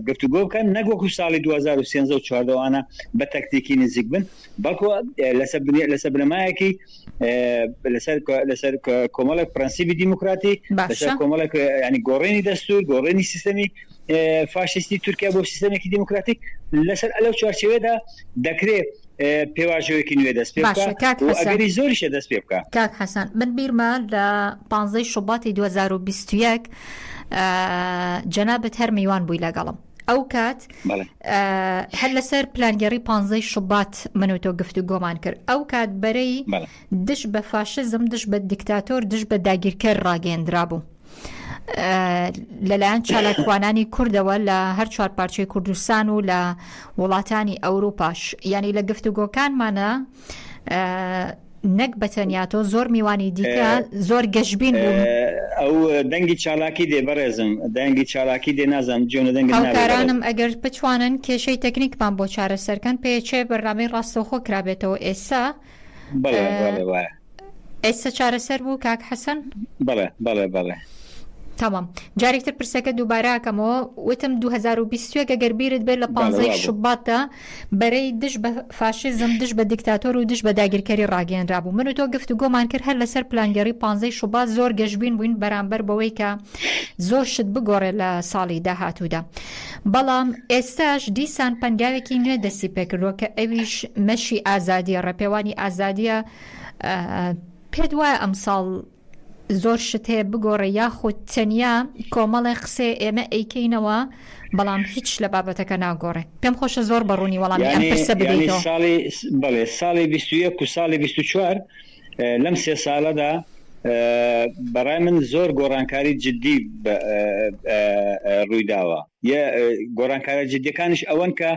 گفتوگۆ بکەن نەک وەکو ساڵی 2013 و 14 وانە بە تەکتیکی نزیک بن بەڵکو لەسەر لەسەر بنەمایەکی لەسەر لەسەر کۆمەڵێک پرەنسیبی دیموکراتی لەسەر کۆمەڵێک ینی گۆڕێنی دەستور گۆڕێنی سیستەمی فاشیستی تورکیا بۆ سیستەمێکی دیموکراتیک لەسەر ئەلەو چوارچێوەدا دەکرێت پێواژۆیەکی نوێ دەست پێ بکات و ئەگەری زۆریشە دەست پێ بکات. کاک حەسەن من بیرمە لە پانزەی شوباتی 2021 جەنابت هەر میوان بووی لەگەڵم ئەو کات هەر لەسەر پلانگێڕی پانزەی شوبات من و تۆ گفتوگۆمان کرد ئەو کات بەرەی دژ بە فاشزم دژ بە دیکتاتۆر دژ بە داگیرکەر ڕاگەندرا بوو. لەلایەن چالاکوانانی کوردەوە لە هەر چوار پارچەی کوردستان و لە وڵاتانی ئەوروپاش یعنی لە گفتوگۆکانمانە نەک بە تەنیا تۆ زۆر میوانی دیکە زۆر گەشبین بوون ئەو دەنگی چالاکی دێ بەڕێزم دەنگی چالاکی دێ نازانم جۆنە دەنگت نابێ هاوکارانم ئەگەر بتوانن کێشەی تەکنیکمان بۆ چارەسەرکەن پێچێ بەرنامەی ڕاستەوخۆ کرابێتەوە ئێستا بەڵێ بەڵێ وایە. ئێستا چارەسەر بوو کاک حەسەن؟ بەڵێ بەڵێ بەڵێ. تەمام جارێک تر پرسەکە دووبارە ئەکەمەوە وتم 2021 ئەگەر بیرت بێت لە بەڵێ پانزەی وابوو. شوباتدا بەرەی دژ بە فاشیزم دژ بە دیکتاتۆر و دژ بە داگیرکەری ڕاگەیەنرابوو من و تۆ گفتوگۆمان کرد هەر لەسەر پلانگێڕی پانزەی شوبات زۆر گەشبین بووین بەرامبەر بەوەی کە زۆر شت بگۆڕێت لە ساڵی داهاتوودا بەڵام ئێستاش دیسان پەنگاوێکی نوێ دەستی پێکردووە کە ئەویش مەشی ئازادیە ڕێپێوانی ئازادیە پێت وایە ئەمساڵ زۆر شت هەیە بگۆڕێ یاخود تەنیا کۆمەڵێ قسەیە ئێمە ئەیکەینەوە بەڵام هیچ لە بابەتەکە ناگۆڕێ پێم خۆشە زۆر بە ڕوونی وەڵامی ئەم یانی پرسە یانی بدەیتەوە. ساڵی بەڵێ ساڵی 21 و ساڵی 24 لەم سێ ساڵەدا بەڕای من زۆر گۆڕانکاری جدی ڕوویداوە گۆڕانکارە جدیەکانیش ئەوەن کە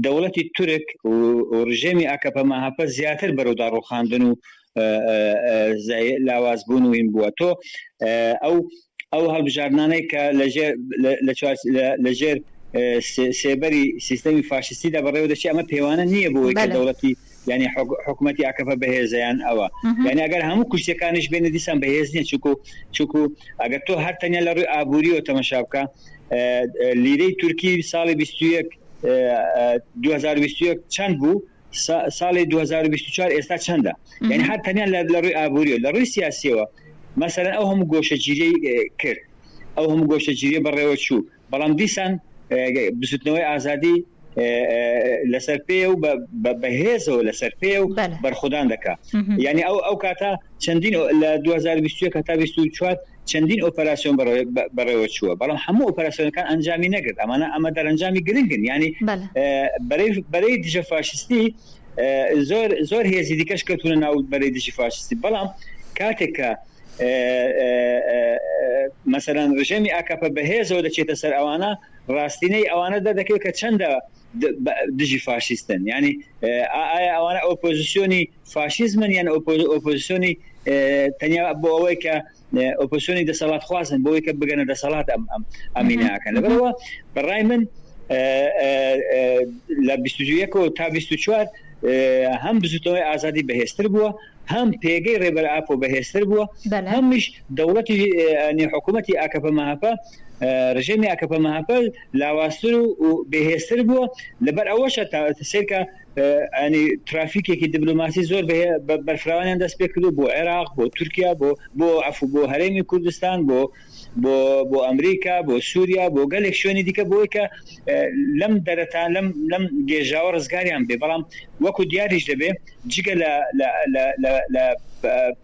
دەوڵەتی تورک و ڕژێمی ئاکەپە مەهەپە زیاتر بەرەو داڕوخاندن و لاواز بوون و هین بووە تۆ ئەو ئەو هەڵبژاردنانەی کە لەژێر لەژێر سێبەری سیستەمی فاشیستیدا بەڕێوە دەچێت ئەمە پێوانە نییە بۆ ئەوەی کە دەوڵەتی یعنی حکوومەتی ئاکەپە بەهێزەیان ئەوە یعنی ئەگەر هەموو کورسیەکانیش بێنە دیسان بەهێز نییە چونکو چونکو ئەگەر تۆ هەر تەنیا لە ڕووی ئابووریەوە تەمەشا بکە لیرەی تورکی ساڵی 21 2021 چەند بوو ساڵی 2024 ئێستا چەندە یعنی هەر تەنیا لە ڕووی ئابووریەوە لە ڕووی سیاسیەوە مەسەلەن ئەو هەموو گۆشەگیریەی کرد ئەو هەموو گۆشەگیریە بەڕێوە چوو بەڵام دیسان بزوتنەوەی ئازادی لەسەر پێ و بەهێزەوە لەسەر پێ و بەرخودان دەکا یعنی ئەو ئەو کاتە چەندین لە 2021 هەتا 24 چەندین ئۆپەراسیۆن بەڕێوە چووە بەڵام هەموو ئۆپەراسیۆنەکان ئەنجامی نەگرت ئەمانە ئەمە دەرەنجامی گرنگن یعنی بەرەی دژە فاشستی زۆر زۆر هێزی دیکەش کەوتونە ناو بەرەی دژی فاشستی بەڵام کاتێک کە مەسەلەن ڕژێمی ئاکەپە بەهێزەوە دەچێتە سەر ئەوانە ڕاستینەی ئەوانە دەردەکەوێت کە چەندە دژی فاشیستن یعنی ئایا ئەوانە ئۆپۆزیسیۆنی فاشیزمن یان ئۆپۆزیسیۆنی تەنیا بۆ ئەوەی کە ئۆپۆزیسیۆنی دەسەڵات خوازن بۆ ئەوەی کە بگەنە دەسەڵات ئەم ئەم ئەمینەکەن لەبەرەوە بەڕای من لە 21 تا 24 هەم بزوتنەوەی ئازادی بەهێزتر بووە هەم پێگەی ڕێبەر ئاپۆ بەهێزتر بووە، هەمیش دەوڵەتی یانی حکوومەتی ئاکەپە مەهەپە، ڕژێمی ئاکەپە مەهەپە لاوازتر و بێهێزتر بووە، لەبەر ئەوەشە تا سەیرکە ینی ترافیکێکی دیبلۆماسی زۆر بەرفراوانیان دەست پێ کردو بۆ عێراق، بۆ تورکیا، بۆ بۆ عەفو بۆ هەرێمی کوردستان، بۆ بۆ بۆ ئەمریکا، بۆ سووریا، بۆ گەلێک شوێنی دیکە بۆی کە لەم دەرەتان لەم لەم گێژاوە ڕزگاریان بێ بەڵام وەکو دیاریش دەبێ جگە لە لە لە لە لە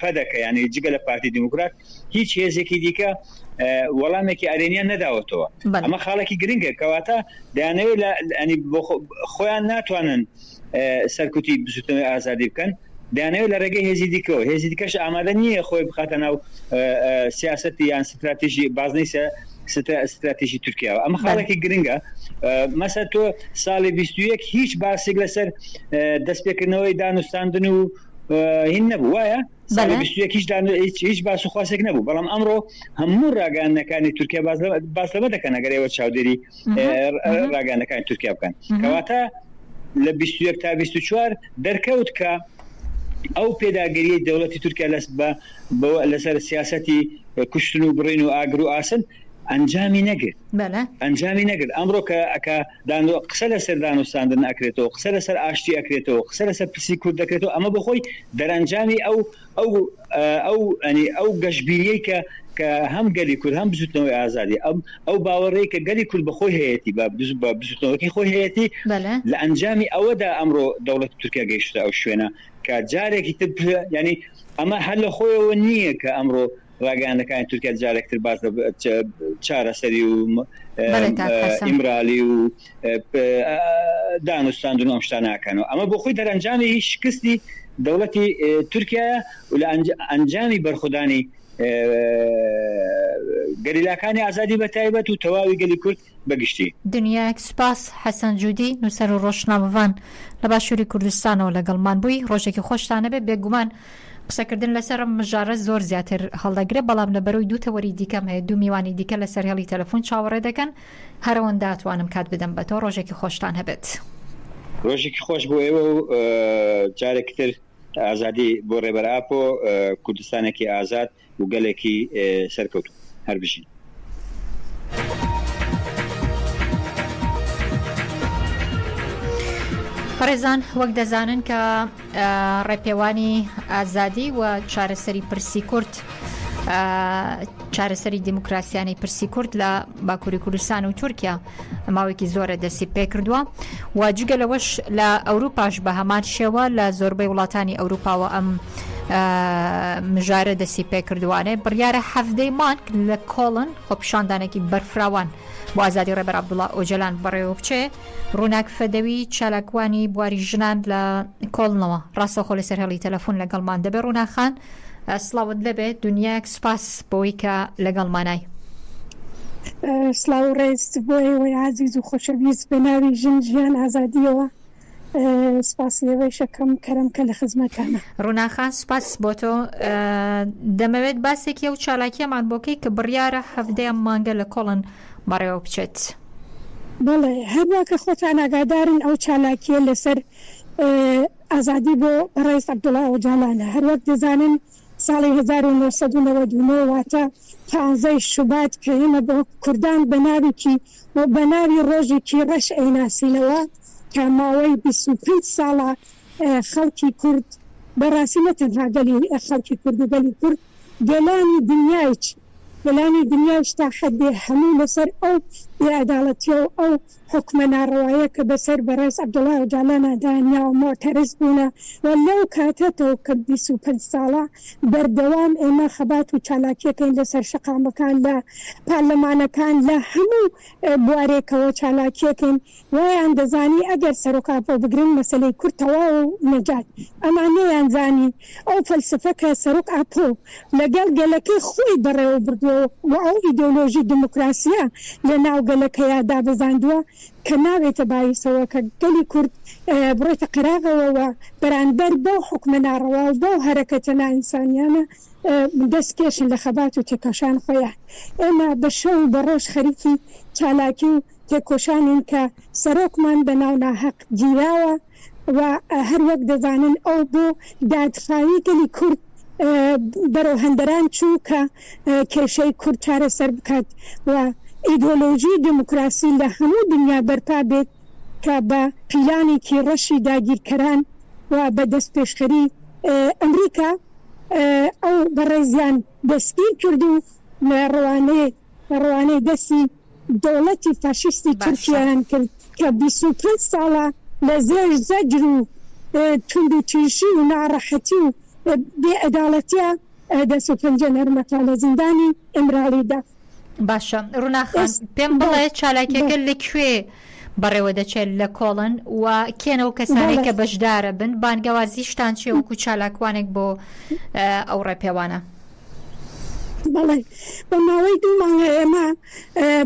پەدەکە یانی جگە لە پارتی دیموکرات هیچ هێزێکی دیکە وەڵامێکی ئەرێنیان نەداوەتەوە ئەمە خاڵێکی گرنگە کەواتە دەیانەوێت لە ینی خۆیان ناتوانن سەرکوتی بزوتنەوەی ئازادی بکەن دەیانەوێت لە ڕێگەی هێزی دیکەوە هێزی دیکەش ئامادە نییە خۆی بخاتە ناو سیاسەتی یان ستراتیژی بازنەی ستراتیژی تورکیاوە ئەمە خاڵێکی گرنگە مەسە تۆ ساڵی 21 هیچ باسێک لەسەر دەستپێکردنەوەی دانوستاندن و هین نەبوو وایە ساڵی 21 هیچ هیچ هیچ باس و خواسێک نەبوو بەڵام ئەمڕۆ هەموو ڕاگەیاندنەکانی تورکیا باس باس لەمە دەکەن ئەگەر ئێوە چاودێری ڕاگەیاندنەکانی تورکیا بکەن کەواتە لە 21 تا 24 دەرکەوت کە ئەو پێداگریی دەوڵەتی تورکیا لەس بە لەسەر سیاسەتی کوشتن و بڕین و ئاگر و ئاسن ئەنجامی نەگرت. ئەنجامی نەگرت. ئەمڕۆ کە کە قسە لەسەر دانوستاندن ئەکرێتەوە، قسە لەسەر ئاشتی ئەکرێتەوە، قسە لەسەر پرسی کورد دەکرێتەوە، ئەمە بۆ خۆی دەرەنجامی ئەو ئەو ئەو یانی ئەو گەشبینیەی کە کە هەم گەلی کورد هەم بزوتنەوەی ئازادی ئەم ئەو باوەڕەی کە گەلی کورد بە خۆی هەیەتی بە بە بزوتنەوەکەی خۆی هەیەتی لە ئەنجامی ئەوەدا ئەمڕۆ دەوڵەتی تورکیا گەیشتە ئەو شوێنە کە جارێکی تر یانی ئەمە هەر لە خۆیەوە نییە کە ئەمڕۆ ڕاگەیاندنەکانی تورکیا جارێک تر باس لە چارەسەری و ئیمرالی و دانوستاندن و ئەم شتانە ئەکەنەوە. ئەمە بۆ خۆی دەرەنجامی شکستی دەوڵەتی تورکیایە و لە ئەنجامی بەرخودانی گەریلاکانی ئازادی بە تایبەت و تەواوی گەلی کورد بە گشتی. دنیایەک سوپاس حەسەن جودی نوسەر و ڕۆژنامەڤان لە باشوری کوردستانەوە لەگەڵمان بووی ڕۆژێکی خۆشتان هەبێت بێگومان قسەکردن لەسەر ئەم مژارە زۆر زیاتر هەڵدەگرێت بەڵام لەبەرەوەی دوو تەوەری دیکەم هەیە دوو میوانی دیکە لەسەر هێڵی تەلەفۆن چاوەڕێ دەکەن هەرەوەندە ئەتوانم کات بدەم بە تۆ ڕۆژێکی خۆشتان هەبێت. ڕۆژێکی خۆش بۆ ئێوە و جارێکی تر. ئازادی بۆ ڕێبەر ئاپۆ، کوردستانێکی ئازاد و گەلێکی سەرکەوتوو. هەر بژین. بەڕێزان وەک دەزانن کە ڕێپێوانی ئازادی و چارەسەری پرسی کورد چارەسەری دیموکراسیانەی پرسی کورد لە باکووری کوردستان و تورکیا ماوەیەکی زۆرە دەستی پێکردووە و جگە لەوەش لە ئەوروپاش بە هەمان شێوە لە زۆربەی وڵاتانی ئەوروپاوە ئەم مژارە دەستی پێکردوانێ بڕیارە حەفدەی مانگ لە کۆڵن خۆپیشاندانێکی بەرفراوان بۆ ئازادی ڕێبەر عەبدوڵا ئۆجەلان بەڕێوە بچێ ڕووناک فەدەوی چالاکوانی بواری ژنان لە کۆڵنەوە ڕاستەوخۆ لەسەر هێڵی تەلەفۆن لەگەڵمان دەبێ ڕووناک خان سڵاوت لێبێ دنیایەک سوپاس بۆی کە لەگەڵمانای. سڵاو و ڕێز بۆ ئێوەی ئازیز و خۆشەویست بە ناوی ژن ژیان ئازادیەوە سپاسی ئێوەیش ئەکەم کەرەم کە لە خزمەتانە. ڕووناک خان سوپاس بۆ تۆ دەمەوێت باسێکی ئەو چالاکیەمان بۆ کەی کە بڕیارە حەڤدە ئەم مانگە لە کۆڵن بەڕێوە بچێت. بەڵێ هەروا کە خۆتان ئاگادارن ئەو چالاکیە لەسەر ئازادی بۆ بەڕێز عەبدوڵا ئۆجالانە. هەروەک دەزانن ساڵی 1999 واتە پانزەی شوبات کە ئێمە بۆ کوردان بە ناوێکی و بە ناوی ڕۆژێکی ڕەش ئەیناسینەوە کە ماوەی 25 ساڵە خەڵکی کورد بەڕاستی نە تەنها گەلی خەڵکی کورد و گەلی کورد گەلانی دنیایچ گەلانی دنیایش تا حەدێ هەموو لەسەر ئەو بێعەداڵەتیە و ئەو حوکمە ناڕەوایە کە بەسەر بەڕێز عەبدوڵا ئۆجالانا دانیاوە موعتەرز بوونە و لەو کاتەتەوە کە 25 ساڵە بەردەوام ئێمە خەبات و چالاکیەکەین لەسەر شەقامەکان لە پارلەمانەکان لە هەموو بوارێکەوە چالاکیەکەین وایان دەزانی ئەگەر سەرۆک ئاپۆ بگرن مەسەلەی کورد تەواوە و نەجات. ئەمان نەیانزانی ئەو فەلسەفە کە سەرۆک ئاپۆ لەگەڵ گەلەکەی خۆی بەڕێوە بردووە و ئەو ئیدۆلۆژی دیموکراسیە لە ناو گەلەکەیا دابەزاندووە کە ناوێتە بایسەوە کە گەلی کورد بڕۆیتە قەراغەوە و بەرانبەر بەو حوکمە ناڕەوا و بەو هەرەکەتە نائینسانیانە دەست کێشن لە خەبات و تێکۆشان خۆیان. ئێمە بە شەو و بە ڕۆژ خەریکی چالاکی و تێکۆشانین کە سەرۆکمان بە ناو ناهەق گیراوە و هەر وەک دەزانن ئەو بۆ دادخواهی گەلی کورد بەرەو هەندەران چوو کە کێشەی کورد چارەسەر بکات و ئیدۆلۆژی دێموکراسی لە هەموو دنیا بەرپا بێت کە بە پیلانێکی ڕەشی داگیرکەران و بە دەستپێشخەری ئەمریکا ئەو بەڕێزیان دەستگیر کرد و ڕەوانەی ڕەوانەی دەستی دەوڵەتی فاشیستی تورکیایان کرد کە 25 ساڵە لە زێر زەجر و توندوتیژی و ناڕەحەتی و بێ عەداڵەتیە دەست و پەنجە نەرمەکا لە زیندانی ئیمراڵیدا. باشە ڕووناک خان پێم بڵێ چالاکیەکە لە کوێ بەڕێوە دەچێت لە کۆڵن و کێن ئەو کەسانەی کە بەشدارە بن بانگەوازیشتان چیە وەکو چالاکوانێک بۆ ئەو ڕێپێوانە؟ بەڵێ بە ماوەی دوو مانگە ئێمە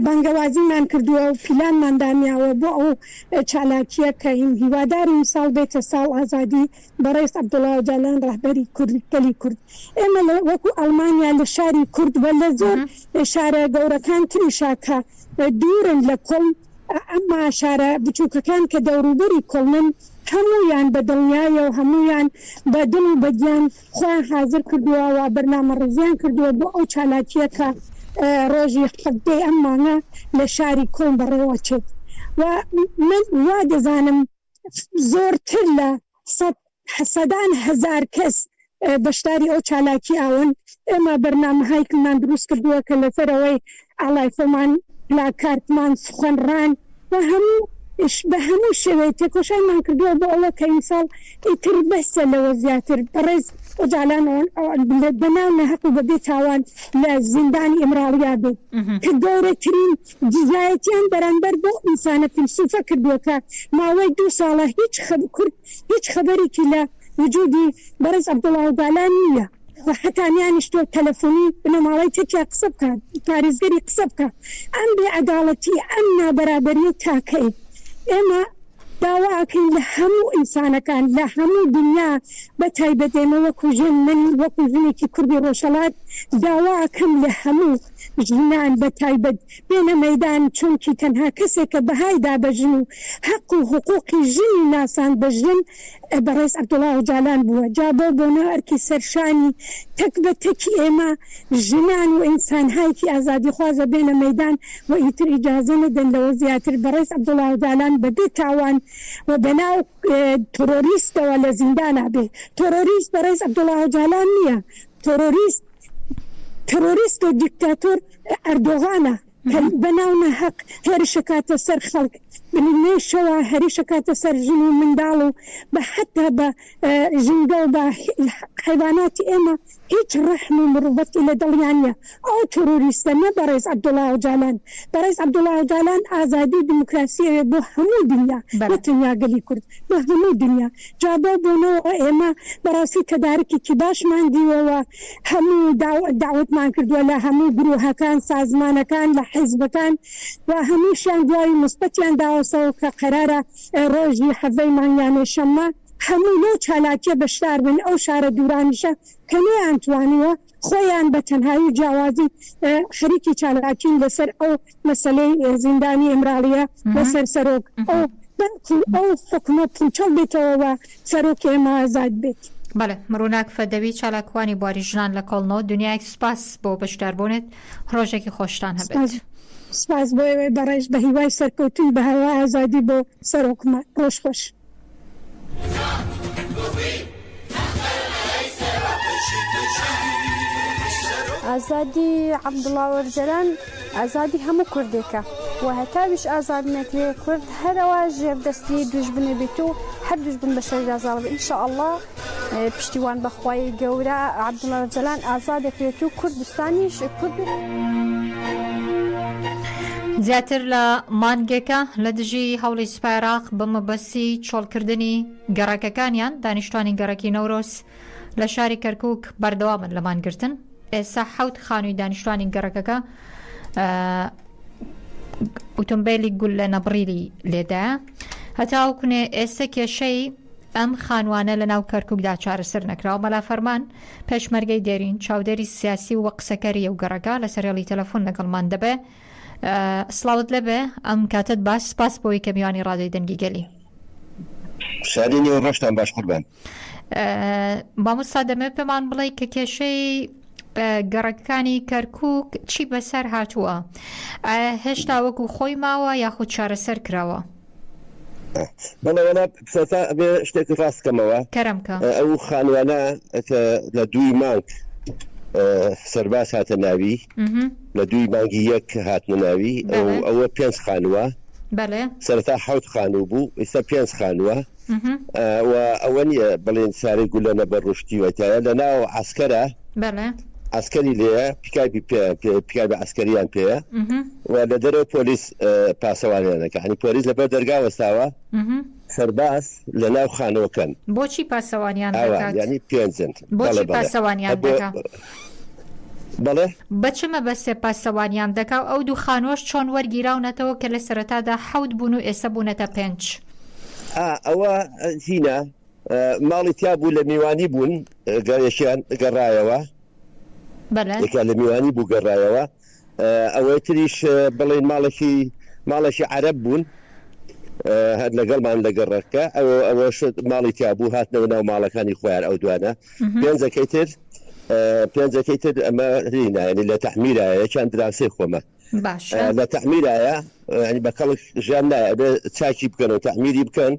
بانگەوازیمان کردووە و پیلانمان دانیاوە بۆ ئەو چالاکییە کە هیوادارین ساڵ بێتە ساڵ ئازادی بەڕێز عەبدوڵا ئۆجالان ڕەهبەری کورد گەلی کورد ئێمە لە وەکو ئەڵمانیا لە شاری کورد و لە زۆر شارە گەورەکان تریشا کە دوورن لە کۆڵن ئەمما شارە بچووکەکان کە دەوروبەری کۆڵنن هەموویان بە دڵنیایەوە هەموویان بە دڵ و بە گیان خۆیان حازر کردووە و بەرنامەڕێزیان کردووە بۆ ئەو چالاکییە کە ڕۆژی حەڤدەی ئەم مانگە لە شاری کۆڵن بەڕێوەچێت و من وا دەزانم زۆرتر لە سەدان هەزار کەس بەشداری ئەو چالاکی ئاون. ئێمە بەرنامەهایکمان دروست کردووە کە لەسەر ئەوەی ئاڵای خۆمان، پلاکارتمان، سوخەنڕان و هەموو بە هەموو شێوەیەک تێکۆشانمان کردووە بۆ ئەوە کە ئیمساڵ ئیتر بەسە لەوە زیاتر بەڕێز ئۆجالان بە ناو ناهەق و بەبێ تاوان لە زیندانی ئیمراڵیا بێت کە گەورەترین دژایەتیان بەرامبەر بەو ئینسانە فیلسوفە کردووە کە ماوەی دوو ساڵە هیچ کورد هیچ خەبەرێکی لە وجودی بەڕێز عەبدوڵا ئۆجالان نییە و حەتا نیانیشتووە تەلەفۆنی بنەماڵەی تورکیا قسە بکات پارێزگەری قسە بکات ئەم بێ عەداڵەتی ئەم نابەرابەریە تاکەی ئێمە داوا ئەکەین لە هەموو ئینسانەکان لە هەموو دنیا بە تایبەت ئێمە وەکو ژن من وەکو ژنێکی کوردی ڕۆژهەڵات داوا ئەکەم لە هەموو. ژنان بە تایبەت بێنە مەیدان چونکی تەنها کەسێک کە بەهای دا بە ژن و هەق و حقوقی ژنی ناساند بە ژن بەڕێز عەبدوڵا ئۆجالان بووە جا بەو بۆنە ئەرکی سەرشانی تەک بە تەکی ئێمە ژنان و ئینسانهایکی ئازادیخوازە بێنە مەیدان و ئیتر ئیجازە نەدەن لەوە زیاتر بەڕێز عەبدوڵا ئۆجالان بە بێ تاوان و بەناو تۆرۆریستەوە لە زیندانا بێ. تۆرۆریست بەڕێز عەبدوڵا ئۆجالان نییە. تۆرۆریست تڕۆریست و دیکتاتۆر ئەردۆغانە کە بە ناو ناهەق هێرشەکاتە سەر خەڵک لێشەوە هەریشەکاتە سەر ژن و منداڵ و بە حەتا بە ژینگە و بە حەیواناتی ئێمە هیچ ڕەحم و مروبەتی لە دڵیان نیە ئەو تڕوریستە نە بەڕێز عەبدوڵا ئۆجالان بەڕێز عەبدوڵا ئۆجالان ئازادی و دیموکراسی ئەوێ بۆ هەموو دنیا نە تەنیا گەلی کورد بۆ هەموو دنیا جا بەو بۆنەوە ئێمە بەڕاستی تەدارکێکی باشمان دیوە و هەموو داوەتمان کردووە لە هەموو گروهەکان سازمانەکان لە حیزبەکان و هەمووشیان جوابی موسبەتیان داوەسەوە کە قەرارە ڕۆژی حەڤەی مانگ یانێ شەممە هەموو لەو چالاکیە بەشدار بن ئەو شارە دوورانیشە کە نەیانتوانیوە خۆیان بە تەنهایی و جیاوازی خەریکی چالاکین لەسەر ئەو مەسەلەی زیندانی ئیمراڵیە لەسەر سەرۆک ئەو بەڵکو ئەو حوکمە پوچەڵ بێتەوە و سەرۆکی ئێمە ئازاد بێت. بەڵێ ڕووناک فەدەوی چالاکوانی بواری ژنان لە کۆڵنەوە دنیایەک سوپاس بۆ بەشداربوونت ڕۆژێکی خۆشتان هەبێت. سپاس بۆ ئێوەی بەڕێز بە هیوای سەرکەوتن بە هەوا ئازادی بۆ سەرۆکمان ڕۆژ خۆش. ئازادی عەبدوڵا ئۆجەلان ئازادی هەموو کوردێکە و هەتاویش ئازاد نەکرێ کورد هەرەوا ژێر دەستی دوژمنێ بیت و هەر دوژمن بەسەریدا زاڵ بێ ان شاء اللە پشتیوان بە خوای گەورە عەبدوڵا ئۆجەلان ئازاد دەکرێت و کوردستانیش کورد زیاتر لە مانگێکە لە دژی هەوڵی سوپای عێراق بە مەبەستی چۆڵکردنی گەڕەکەکانیان دانیشتوانی گەڕەکی نەورۆز لە شاری کەرکک بەردەوامن لە مانگرتن ئێستا حەوت خانووی دانیشتوانی گەڕەکەکە ئۆتۆمبیلی گوللە نەبڕیلی لێدایە هەتاوکونێ ئێستا کێشەی ئەم خانوانە لە ناو کەرککدا چارەسەر نەکراوە مەلا فەرمان پێشمەرگەی دێرین چاودێری سیاسی و قسەکەری ئەو گەڕەکە لەسەر هێڵی تەلەفۆن لەگەڵمان دەبێ سڵاوت لێبێ ئەم کاتت باش سپاس بۆی کە میوانی ڕادیۆی دەنگی گەلی. شادی نێو ڕۆژتان باش قوربان. مامۆستا دەمەوێت پێمان بڵێ کە کێشەی گەڕەکەکانی کەرکک چی بەسەر هاتووە هێشتا وەکو خۆی ماوە یاخود چارەسەر کراوە؟ بەڵێ وەڵا سەرەتا ئەبێ شتێک ڕاست کەمەوە کەرم کە. ئەو خانوانە کە لە دووی مانگ سەرباز هاتە ناوی لە دووی مانگی یەک هاتنە ناوی ئەوە پێنج خانووە بەڵێ سەرەتا حەوت خانوو بوو ئیستا پێنج خانووە و ئەوە نییە بڵێن سارەی گولە نەبەر ڕشتی وەتایە لە ناو عەسکەرە بەڵێ عەسکەری لێیە پیکابی پێ پیکابی عەسکەریان پێیە و لە دەرەوە پۆلیس پاسەوانیان دەکا یانی پۆلیس لەبەر دەرگا وەستاوە سەرباز لە ناو خانووەکەن. بۆچی پاسەوانیان دەکات؟ یانی پێنجن. بۆچی پاسەوانیان دەکا؟ بەڵێ؟ بە چ مەبەستێ پاسەوانیان دەکا و ئەو دوو خانووەش چۆن وەرگیراونەتەوە کە لە سەرەتادا حەوت بوون و ئێستا بوونەتە پێنج؟ ئا ئەوە هینە ماڵی تیا بوو لە میوانی بوون یەکیان گەڕایەوە بەڵێ یەکیان لە میوانی بوو گەڕایەوە ئەوەی تریش بڵێین ماڵێکی ماڵێکی عەرەب بوون هەر لەگەڵمان لە گەڕەکە ئەوە ئەوەش ماڵی تیا بوو هاتنەوە ناو ماڵەکانی خۆیان ئەو دوانە پێنجەکەی تر پێنجەکەی تر ئەمە هینە یعنی لە تەعمیرایە یەکیان دراوسێی خۆمە باشە لە تەعمیرایە یعنی بە کەڵک ژیان نایە ئەبێ چاکی بکەن و تەعمیری بکەن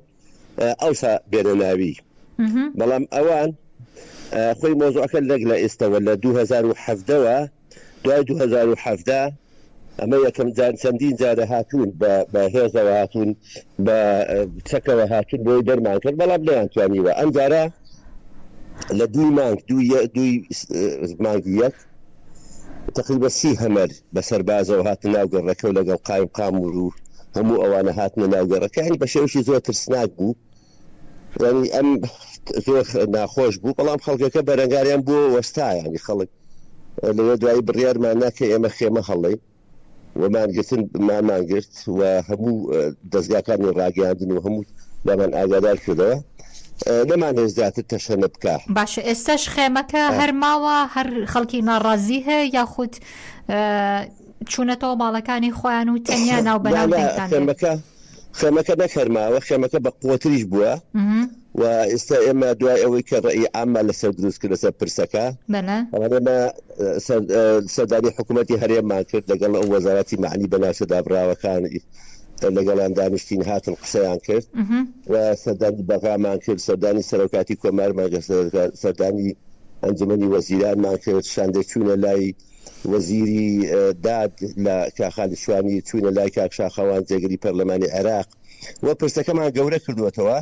ئەوسا بێنە ناوی بەڵام ئەوان خۆی مۆزوعەکە لەک لە ئێستەوە لە 2017ەوە دوای 2017 ئەمە یەکەم جار چەندین جارە هاتوون بە هێزەوە هاتوون بە چەکەوە هاتوون بۆی دەرمان کرد بەڵام نەیان توانیوە ئەم جارە لە دووی مانگ دووی مانگی یەک تەقریبەن سی هەمەر بە سەربازەوە هاتنە ناو گەڕەکە و لەگەڵ قایمقام و هەموو ئەوانە هاتنە ناو گەڕەکە یانی بە شێوەیەکی زۆر ترسناک بوو یانی ئەم زۆر ناخۆش بوو بەڵام خەڵکەکە بەرەنگاریان بووە وەستا ینی خەڵک لەوێ دوایی بڕیارمان نا کە ئێمە خێمە هەڵین و مانگرتن مانمان گرت و هەموو دەزگاکانی ڕاگەیاندن و هەموو لامان ئاگادار کردەوە. نەمانهێشت زیاتر تەشەنە بکا. باشە ئێستاش خێمەکە هەر ماوە هەر خەڵکی ناڕازی هەیە یاخود چوونەتەوە ماڵەکانی خۆیان و تەنیا ناو بەناو دەنگتان دێت؟ خێمەکە خێمەکە نەک هەر ماوە خێمەکە بە قوەتریش بووە و ئێستا ئێمە دوای ئەوەی کە ڕەئی عاممان لەسەر دروست کرد لەسەر پرسەکە ئێمە سەردانی حکوومەتی هەرێممان کرد لەگەڵ ئەو وەزارەتی مەعنی بە ناوچە دابڕاوەکان لەگەڵیان دانیشتین هاتن قسەیان کرد و سەردانی بەغامان کرد سەردانی سەرۆکاتی کۆمارمان کرد سەردانی ئەنجومەنی وەزیرانمان کرد شاندێک چوونە لای وەزیری داد لە کاک خالید شوانی چووینە لای کاک شاخەوان جێگری پەرلەمانی عێراق و پرسەکەمان گەورە کردووەتەوە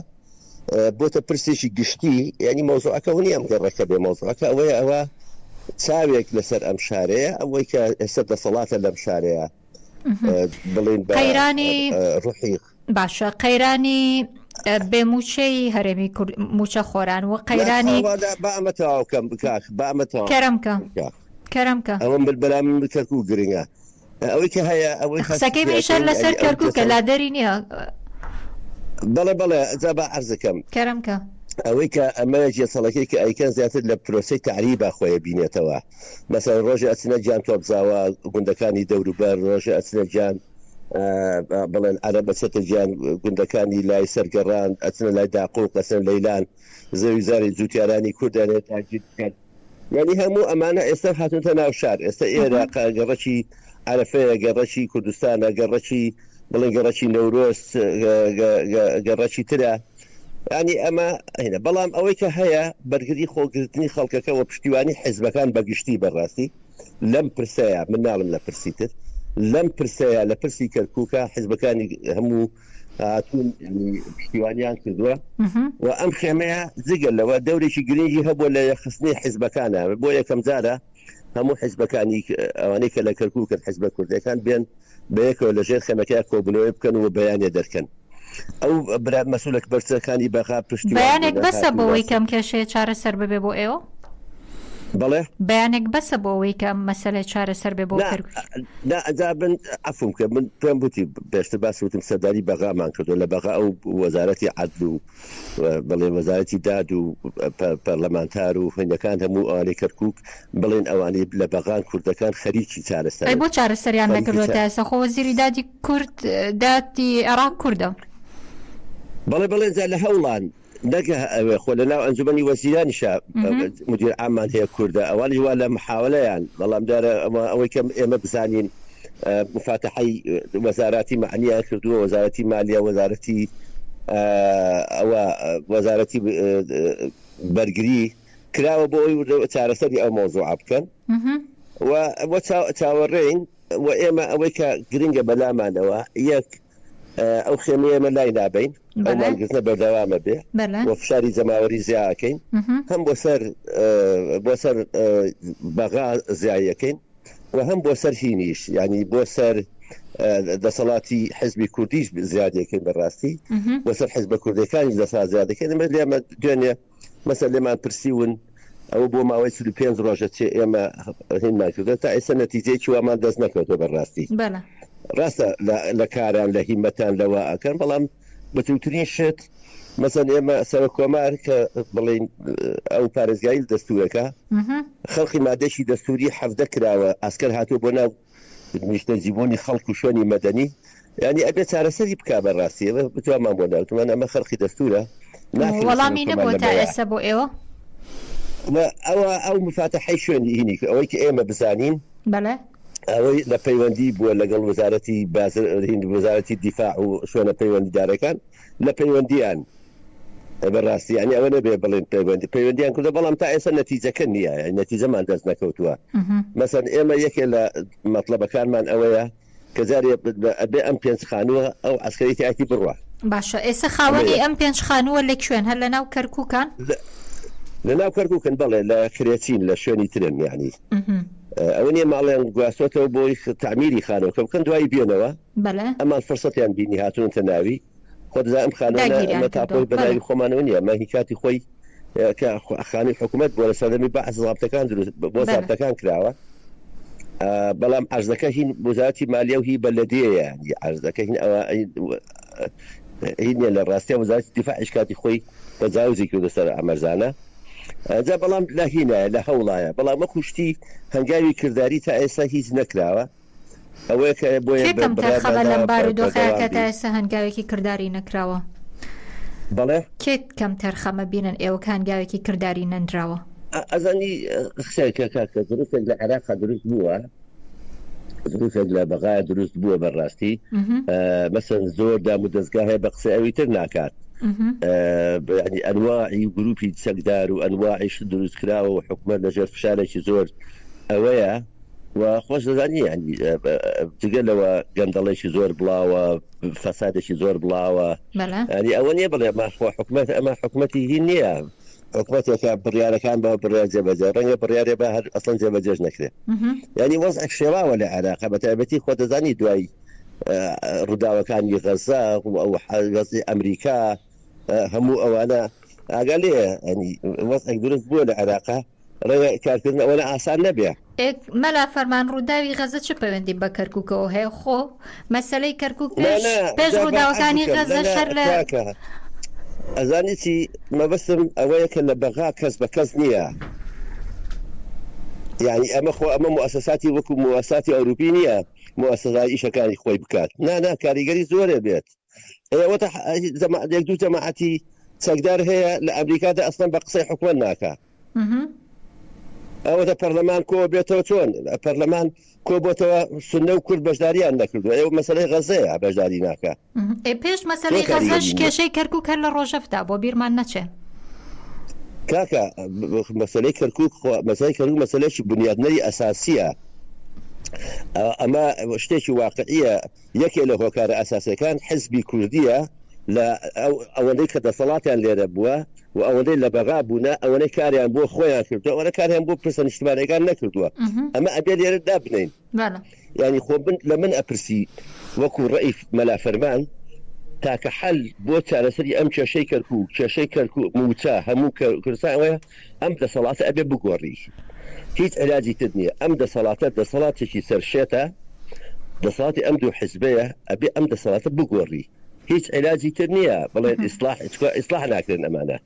بۆتە پرسێکی گشتی یعنی مەوزوعەکە ئەوە نییە ئەم گەڕەکە بێ مەوزوعەکە ئەوەیە ئەوە چاوێک لەسەر ئەم شارەیە ئەوەی کە ئێستا دەسەڵاتە لەم شارەیە بڵێن بە قەیرانی ڕوحی باشە قەیرانی بێ مووچەی هەرێمی مووچە خۆران و قەیرانی با ئەمە تەواو کەم کاک با ئەمە تەواو کەرەمکە کەرەمکە ئەوە من بەلام من کەرکوک گرنگە ئەوەی کە هەیە ئەوەی قسەکەی منیش هەر لەسەر کەرکوکە لادەری نییە. بەڵێ بەڵێ جا با عەرزەکەم کەرەمکە. ئەوەی کە ئەمە جێچەڵەکەی کە ئەیکەن زیاتر لە پرۆسەی تەعریبا خۆی بینێتەوە مەسەلەن ڕۆژێ ئەچنە گیان تۆپزاوا گوندەکانی دەوروبەر ڕۆژێ ئەچنە گیان بڵێن عەرەب ئەچێتە گیان گوندەکانی لای سەرگەڕان ئەچنە لای داقوق ئەچنە لەیلان زەوی زاری جوتیارانی کوردیان داگیر بکەن یعنی هەموو ئەمانە ئێستا هاتونتە ناو شار ئێستا ئێرە گەڕەکی عەرەفەیە گەڕەکی کوردستانە گەڕەکی بڵێن گەڕەکی نەورۆز گەڕەکی ترە ینی ئەمە هینە بەڵام ئەوەی کە هەیە بەرگری خۆگرتنی خەڵکەکە و پشتیوانی حیزبەکان بەگشتی بەڕاستی لەم پرسەیە من ناڵم لە پرسی تر لەم پرسەیە لە پرسی کەرکووکە حیزبەکانی هەموو هاتوون پشتیوانیان کردووە و ئەم خێمەیە جگە لەوە دەورێکی گرنگی هەبووە لە یەکخستنی حیزبەکانە بۆ یەکەم جارە هەموو حیزبەکانی ئەوانەی کە لە کەرکووکن حیزبە کوردەکان بێن بەیەکەوە لە ژێر خێمەکەیا کۆبوونەوەی بکەن و بەیانێ دەرکەن ئەو برا مەسولە بەرچەکانی بەغا پشتیوان بەیانێک بەسە بۆ ئەوەی کە ئەم کێشەیە چارەسەر ببێ بۆ ئێوە؟ بەڵێ؟ بەیانێک بەسە بۆ ئەوەی کە ئەم مەسەلەیە چارەسەر بێ بۆ کەرکوک؟ نا ئەجا من عەفوم کە من پێم وتی پێشتر باس وتم سەردانی بەغامان کردو لە بەغا ئەو وەزارەتی عەدل و بڵێ وەزارەتی داد و پەرلەمانتار و هەندەکان هەموو ئەوانەی کەرکوک بڵێن ئەوانەی لە بەغان کوردەکان خەریکی چارەسەرن. ئەی بۆ چارەسەریان نەکردووە تا ئێستا خۆ وەزیری دادی کورد دادی عێراق کوردە. بەڵێ بەڵێ جا لە هەوڵان نەک ئەوێ خۆ لە ناو ئەنجومەنی وەزیرانیشا مدیر عامان هەیە کوردە ئەوانیش وا لە محاولەیان بەڵام دیارە ئەوەی کە ئێمە بزانین مفاتەحەی وەزاراتی مەعنیان کردووە وەزارەتی مالیە وەزارەتی ئەوە وەزارەتی بەرگری کراوە بۆ ئەوەی وردە چارەسەری ئەو مەوزوعە بکەن و چاوەڕێین و ئێمە ئەوەی کە گرنگە بەلامانەوە یەک ئەو خێمەیە ئێمە لای نابەین ئەو مانگرتنە بەردەوامە بێ و فشاری جەماوەری زیاکەین هەم بۆ سەر بۆ سەر بەغا زیایەکەین و هەم بۆ سەر هینیش ینی بۆ سەر دەسەڵاتی حزبی کوردیش زیادەکەین بەڕاستی بۆ سەر حزبە کوردەکانی دەسا زیادەکەین ئەمە لێمە دوێنێ مەسەل لێمان پرسیون ئەوە بۆ ماوەی 45 ڕۆژە چێ ئێمە هینمان کردو تا ئێستا نەتیجەیەکی وامان دەست نەکەوتوە بەڕاستی ڕاستە لە کاران لە هیمەتان لەوە ئەکەن بەڵام بچووکترین شت مەسەن ئێمە سەرۆک کۆمار کە بڵین ئەو پارێزگایل دەستورەکە خەڵقی مادەشی دەستوری حەفدە کراوە ئەسکەر هاتووە بۆ ناو نیشتەجیبوونی خەڵک و شوێنی مەدەنی یعنی ئەبێ چارەسەری بکا بەڕاستی ئێمە بتوامان بۆ ناوتمان ئەمە خەرقی دەستورە وەڵامی نەبووە تا ئێستا بۆ ئێوە ئەوە ئەو مفاتەحەی شوێنی هینی ئەوەی کە ئێمە بزانین بەڵێ ئەوەی لە پەیوەندی بووە لەگەڵ وەزارەتی بازرگانی وەزارەتی دیفاع و شوێنە پەیوەندیدارەکان لە پەیوەندیان بەڕاستی یعنی ئەوە نەبێ بڵێن پەیوەندی پەیوەندیان کردو بەڵام تا ئێستا نەتیجەکە نییە یعنی نەتیجەمان دەست نەکەوتووە مەسەن ئێمە یەکێ لە مەطلبەکانمان ئەوەیە کە جارێ ئەبێ ئەم پێنج خانووە ئەو عەسکەری تیاکی بڕوا. باشە ئێستا خاوەنی ئەم پێنج خانووە لە کوێن هەر لە ناو کەرکوکان؟ لە ناو کەرکوکن بەڵێ لە کرێچین لە شوێنی ترن یعنی ئەوە نییە ماڵیان گواستۆتەوە بۆی تەعمیری خانووەکە بکەن دوایی بێنەوە ئەمان فرسەتیان بینی هاتوونەتە ناوی خۆ دەزانم ئەم خانووانە داگیریان ئەمە کردووە تاپۆی بە بەڵێ. ناوی خۆمانەوە نییە ئەمە هی کاتی خۆی کە خانووی حکوومەت بووە لە سەردەمی بەعس زابتەکان دروست بۆ بەڵێ. زابتەکان کراوە بەڵام عەرزەکە هین وزارەتی مالیە و هی بەلەدیەیە یانی عەرزەکە هین ئەوە هین نییە لە ڕاستیا وزارەتی دیفاعیش کاتی خۆی تەجاوزی کردە سەر ئەمەرزانە جا بەڵام لە هینایە لە هەوڵایە بەڵام وەکو شتی هەنگاوی کرداری تا ئێستا هیچ نەکراوە ئەوەیە کە بۆیە کێ کەم تەرخەمە بڕیارمان لەم داوە بارودۆخەیە بەردەوام کە تا بین. ئێستا هەنگاوێکی کرداری نەکراوە؟ بەڵێ؟ کێ کەم تەرخەمە بینن ئێوە کە هەنگاوێکی کرداری نەنراوە؟ ئەزانی قسەیەکە کاکە زروفێک لە عێراقا دروست بووە زروفێک لە بەغایا دروست بووە بەڕاستی مەسەن زۆر دام و دەستگا هەیە بە قسەی ئەوی تر ناکات ینی ئەنواعی گروپی چەکدار و ئەنواعیش دروست کراوە و حکومەت لەژێر فشارێکی زۆر ئەوەیە و خۆش دەزانی ینی جگە لەوە گەندەڵێکی زۆر بڵاوە فەسادێکی زۆر بڵاوە ینی ئەوە نییە بڵێ ماخۆ حکومەت ئەمە حکومەتی هی نییە حکومەتێکە بڕیارەکان بە بڕیار جێبەجێ ڕەنگە بڕیارێ بە هەر ئەسڵەن جێبەجێش نەکرێ یعنی وەزعێک شێواوە لە عێراق بە تایبەتی خۆ دەزانی دوای ڕووداوەکانی غەزە و ئەو وەزعی ئەمریکا هەموو ئەوانە ئاگا لێ ینی وەزعێک دروست بووە لە عێراقا ڕەنگە کارکردن ئەوەنە ئاسان نەبێ. ئێ مەلا فەرمان ڕووداوی غەزە چ پەیوەندی بە کەرکوکەوە هەیە خۆ مەسەلەی کەرکوک پێش پێش ڕووداوەکانی غەزە شەر لە ئەزانی چی مەبەستم ئەوەیە کە لە بەغا کەس بە کەس نییە یعنی ئەمە خۆ ئەمە موسەساتی وەکو موساتی ئەوروپی نییە موسەسات ئیشەکانی خۆی بکات نا نا کاریگەری زۆرە بێت ئەوەتە یەک دوو جەماعەتی چەکدار هەیە لە ئەمریکادا ئەسڵەن بە قسەی حکومەت ناکا ئەوەتە پەرلەمان کۆ بێتەوە چۆن پەرلەمان کۆ بۆتەوە سنە و کورد بەشداریان نەکردو ئەو مەسلەی غەزەیە بەشداری ناکە پێش مەسلەی غەزەش کێشەی کەرکک هەر لە ڕۆژەفدا بۆ بیرمان نەچێ کاکە مەسلەی کەرکک مەسلەی کەرکک مەسلەیەکی بنیادنەری ئەساسیە ئەمە شتێکی واقعیە یەکێ لە هۆکارە ئەساسیەکان حزبی کوردیە لە ئەوەندەی کە دەسەڵاتیان لێرە بووە و ئەوەندەی لە بەغا بوونە ئەوەنەی کاریان بۆ خۆیان کردووە ئەوەنە کاریان بۆ پرسە نیشتمانەکان نەکردووە ئەمە ئەبێ لێرە دابنین ینی خۆ من لە من ئەپرسی وەکو ڕئی مەلا فەرمان تاکە حل بۆ چارەسەری ئەم کێشەی کەرکوک کێشەی کەرکوک موچە هەموو کوردستان ئەوەیە ئەم دەسەڵاتە ئەبێ بگۆڕی هیچ علاجی تر نییە ئەم دەسەڵاتە دەسەڵاتێکی سەرشێتە دەسەڵاتی ئەم دوو حزبەیە ئەبێ ئەم دەسەڵاتە بگۆڕی هیچ علاجی تر نییە بڵێن ئیسلاح ئیسلاح ناکرێن ئەمانە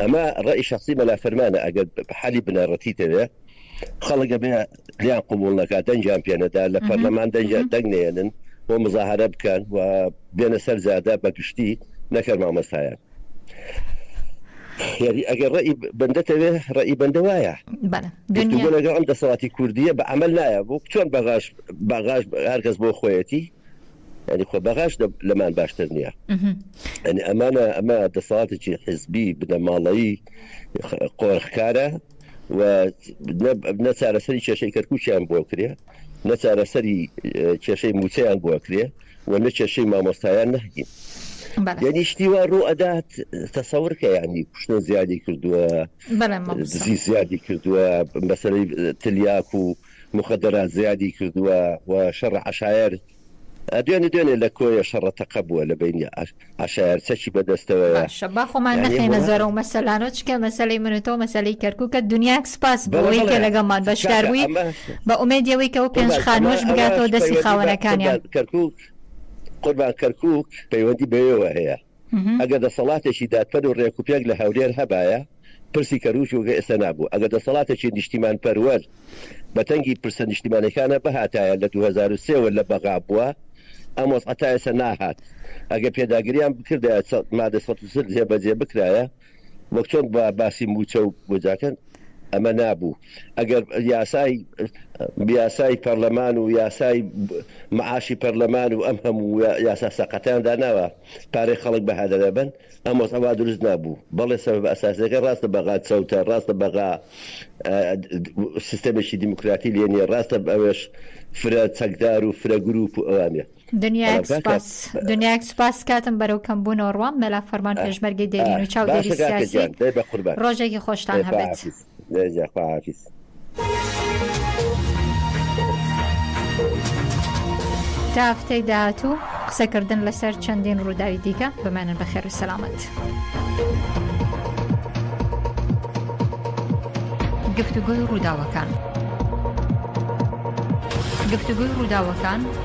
ئەمە ڕئی شخصی مەلا فەرمانە ئەگەر حەلی بنەڕەتی تەوێ خەڵک ئەبێ لیان قبوڵ نەکات دەنگیان پێنەدا لە پەرلەمان دەنگیان دەنگ نێنن بۆ مزاهرە بکەن و بێنە سەر جادە بە گشتی نەکەر مامۆستایان یاری ئەگەر ڕئی بەندەتەوێ ڕئی بەندە وایە گفتوگۆ لەگەڵ ئەم دەسەڵاتی کوردیە بە عمل نایە بۆ چۆن بەغاش بەغاش هەرکەس بۆ خۆیەتی یعنی خۆ بەغاش لەمان باشتر نییە یعنی ئەمانە ئەمە دەسەڵاتێکی حزبی بنەماڵەیی قۆرخکارە و نە چارەسەری کێشەی کەرکوکیان بۆ کرێ نە چارەسەری کێشەی موچەیان بۆ کرێ و نە کێشەی مامۆستایان نەهگین یعنی شتی وا ڕوو ئەدات تەسەور کە یعنی کوشتن زیادی کردووە دزی زیادی کردووە مەسەلەی تلیاک و مخدرات زیادی کردووە و شەڕ عەشایەر دوێنێ دوێنێ لە کۆیە شەڕە تەقە بووە لە بەینی عەشایەر چەکی بە دەستەوەیە. باشە با خۆمان یانی نەخەینە وڵات زۆر ئەو مەسەلانەوە چونکە مەسەلەی من و تۆ مەسەلەی کەرکوکە دنیایەک سپاس بۆ بەڵێ ئەوەی کە بەڵێ لەگەڵمان بەشدار کاکە بووی ئەمە بە ئومێدی ئەوەی کە ئەو پێنج قوربان ئەمە خانووەش بگاتەوە ئەمەش دەستی پەیوەندی بە خاوەنەکانیان. قوربان کەرکوک قوربان کەرکوک پەیوەندی بەوێوە هەیە ئەگەر دەسەڵاتێکی دادپەر و ڕێکوپێک لە هەولێر هەبایە پرسی کەرکوک وەک ئێستا نابوو. ئەگەر دەسەڵاتێکی نیشتیمانپەروەر بە تەنگی پرسە نیشتیمانیەکانە بهاتایە لە 2003 وە لە بەغا بووە ئەم وەزعە تا ئێستا ناهات. ئەگەر پێداگریان بکردایە مادە 140 جێبەجێ بکرایە وەک چۆن با باسی مووچە و بودجەکەن ئەمە نابوو. ئەگەر یاسای یاسای پەرلەمان و یاسای معاشی پەرلەمان و ئەم هەموو یاسا سەقەتەیان داناوە پارەی خەڵک بە هەدەر ئەبەن ئەم وەزعە وا دروست نابوو. بەڵێ سەبەبە ئەساسیەکە ڕاستە بەغا چەوتە، ڕاستە بەغا سیستەمێکی دیموکراتی لێ نییە، ڕاستە ئەوێش فرە چەکدار و فرە گروپ و ئەوانە. دنیایەک بەڵام کاکە سوپاس دنیایەک سوپاس کاتم بەرەو کەم بوونەوە ڕوام مەلا فەرمان پێشمەرگەی دێرین و چاودێری باشە کاکە سیاسی گیان دەی بە قوربان ڕۆژێکی خۆشتان دەی هەبێت. خواحافیز دەی جا خواحافیز. تا هەفتەی داهاتوو قسەکردن لەسەر چەندین ڕووداوی دیکە بمێنن بە خێر و سەلامەت. گفتوگۆی ڕووداوەکان گفتوگۆی ڕووداوەکان.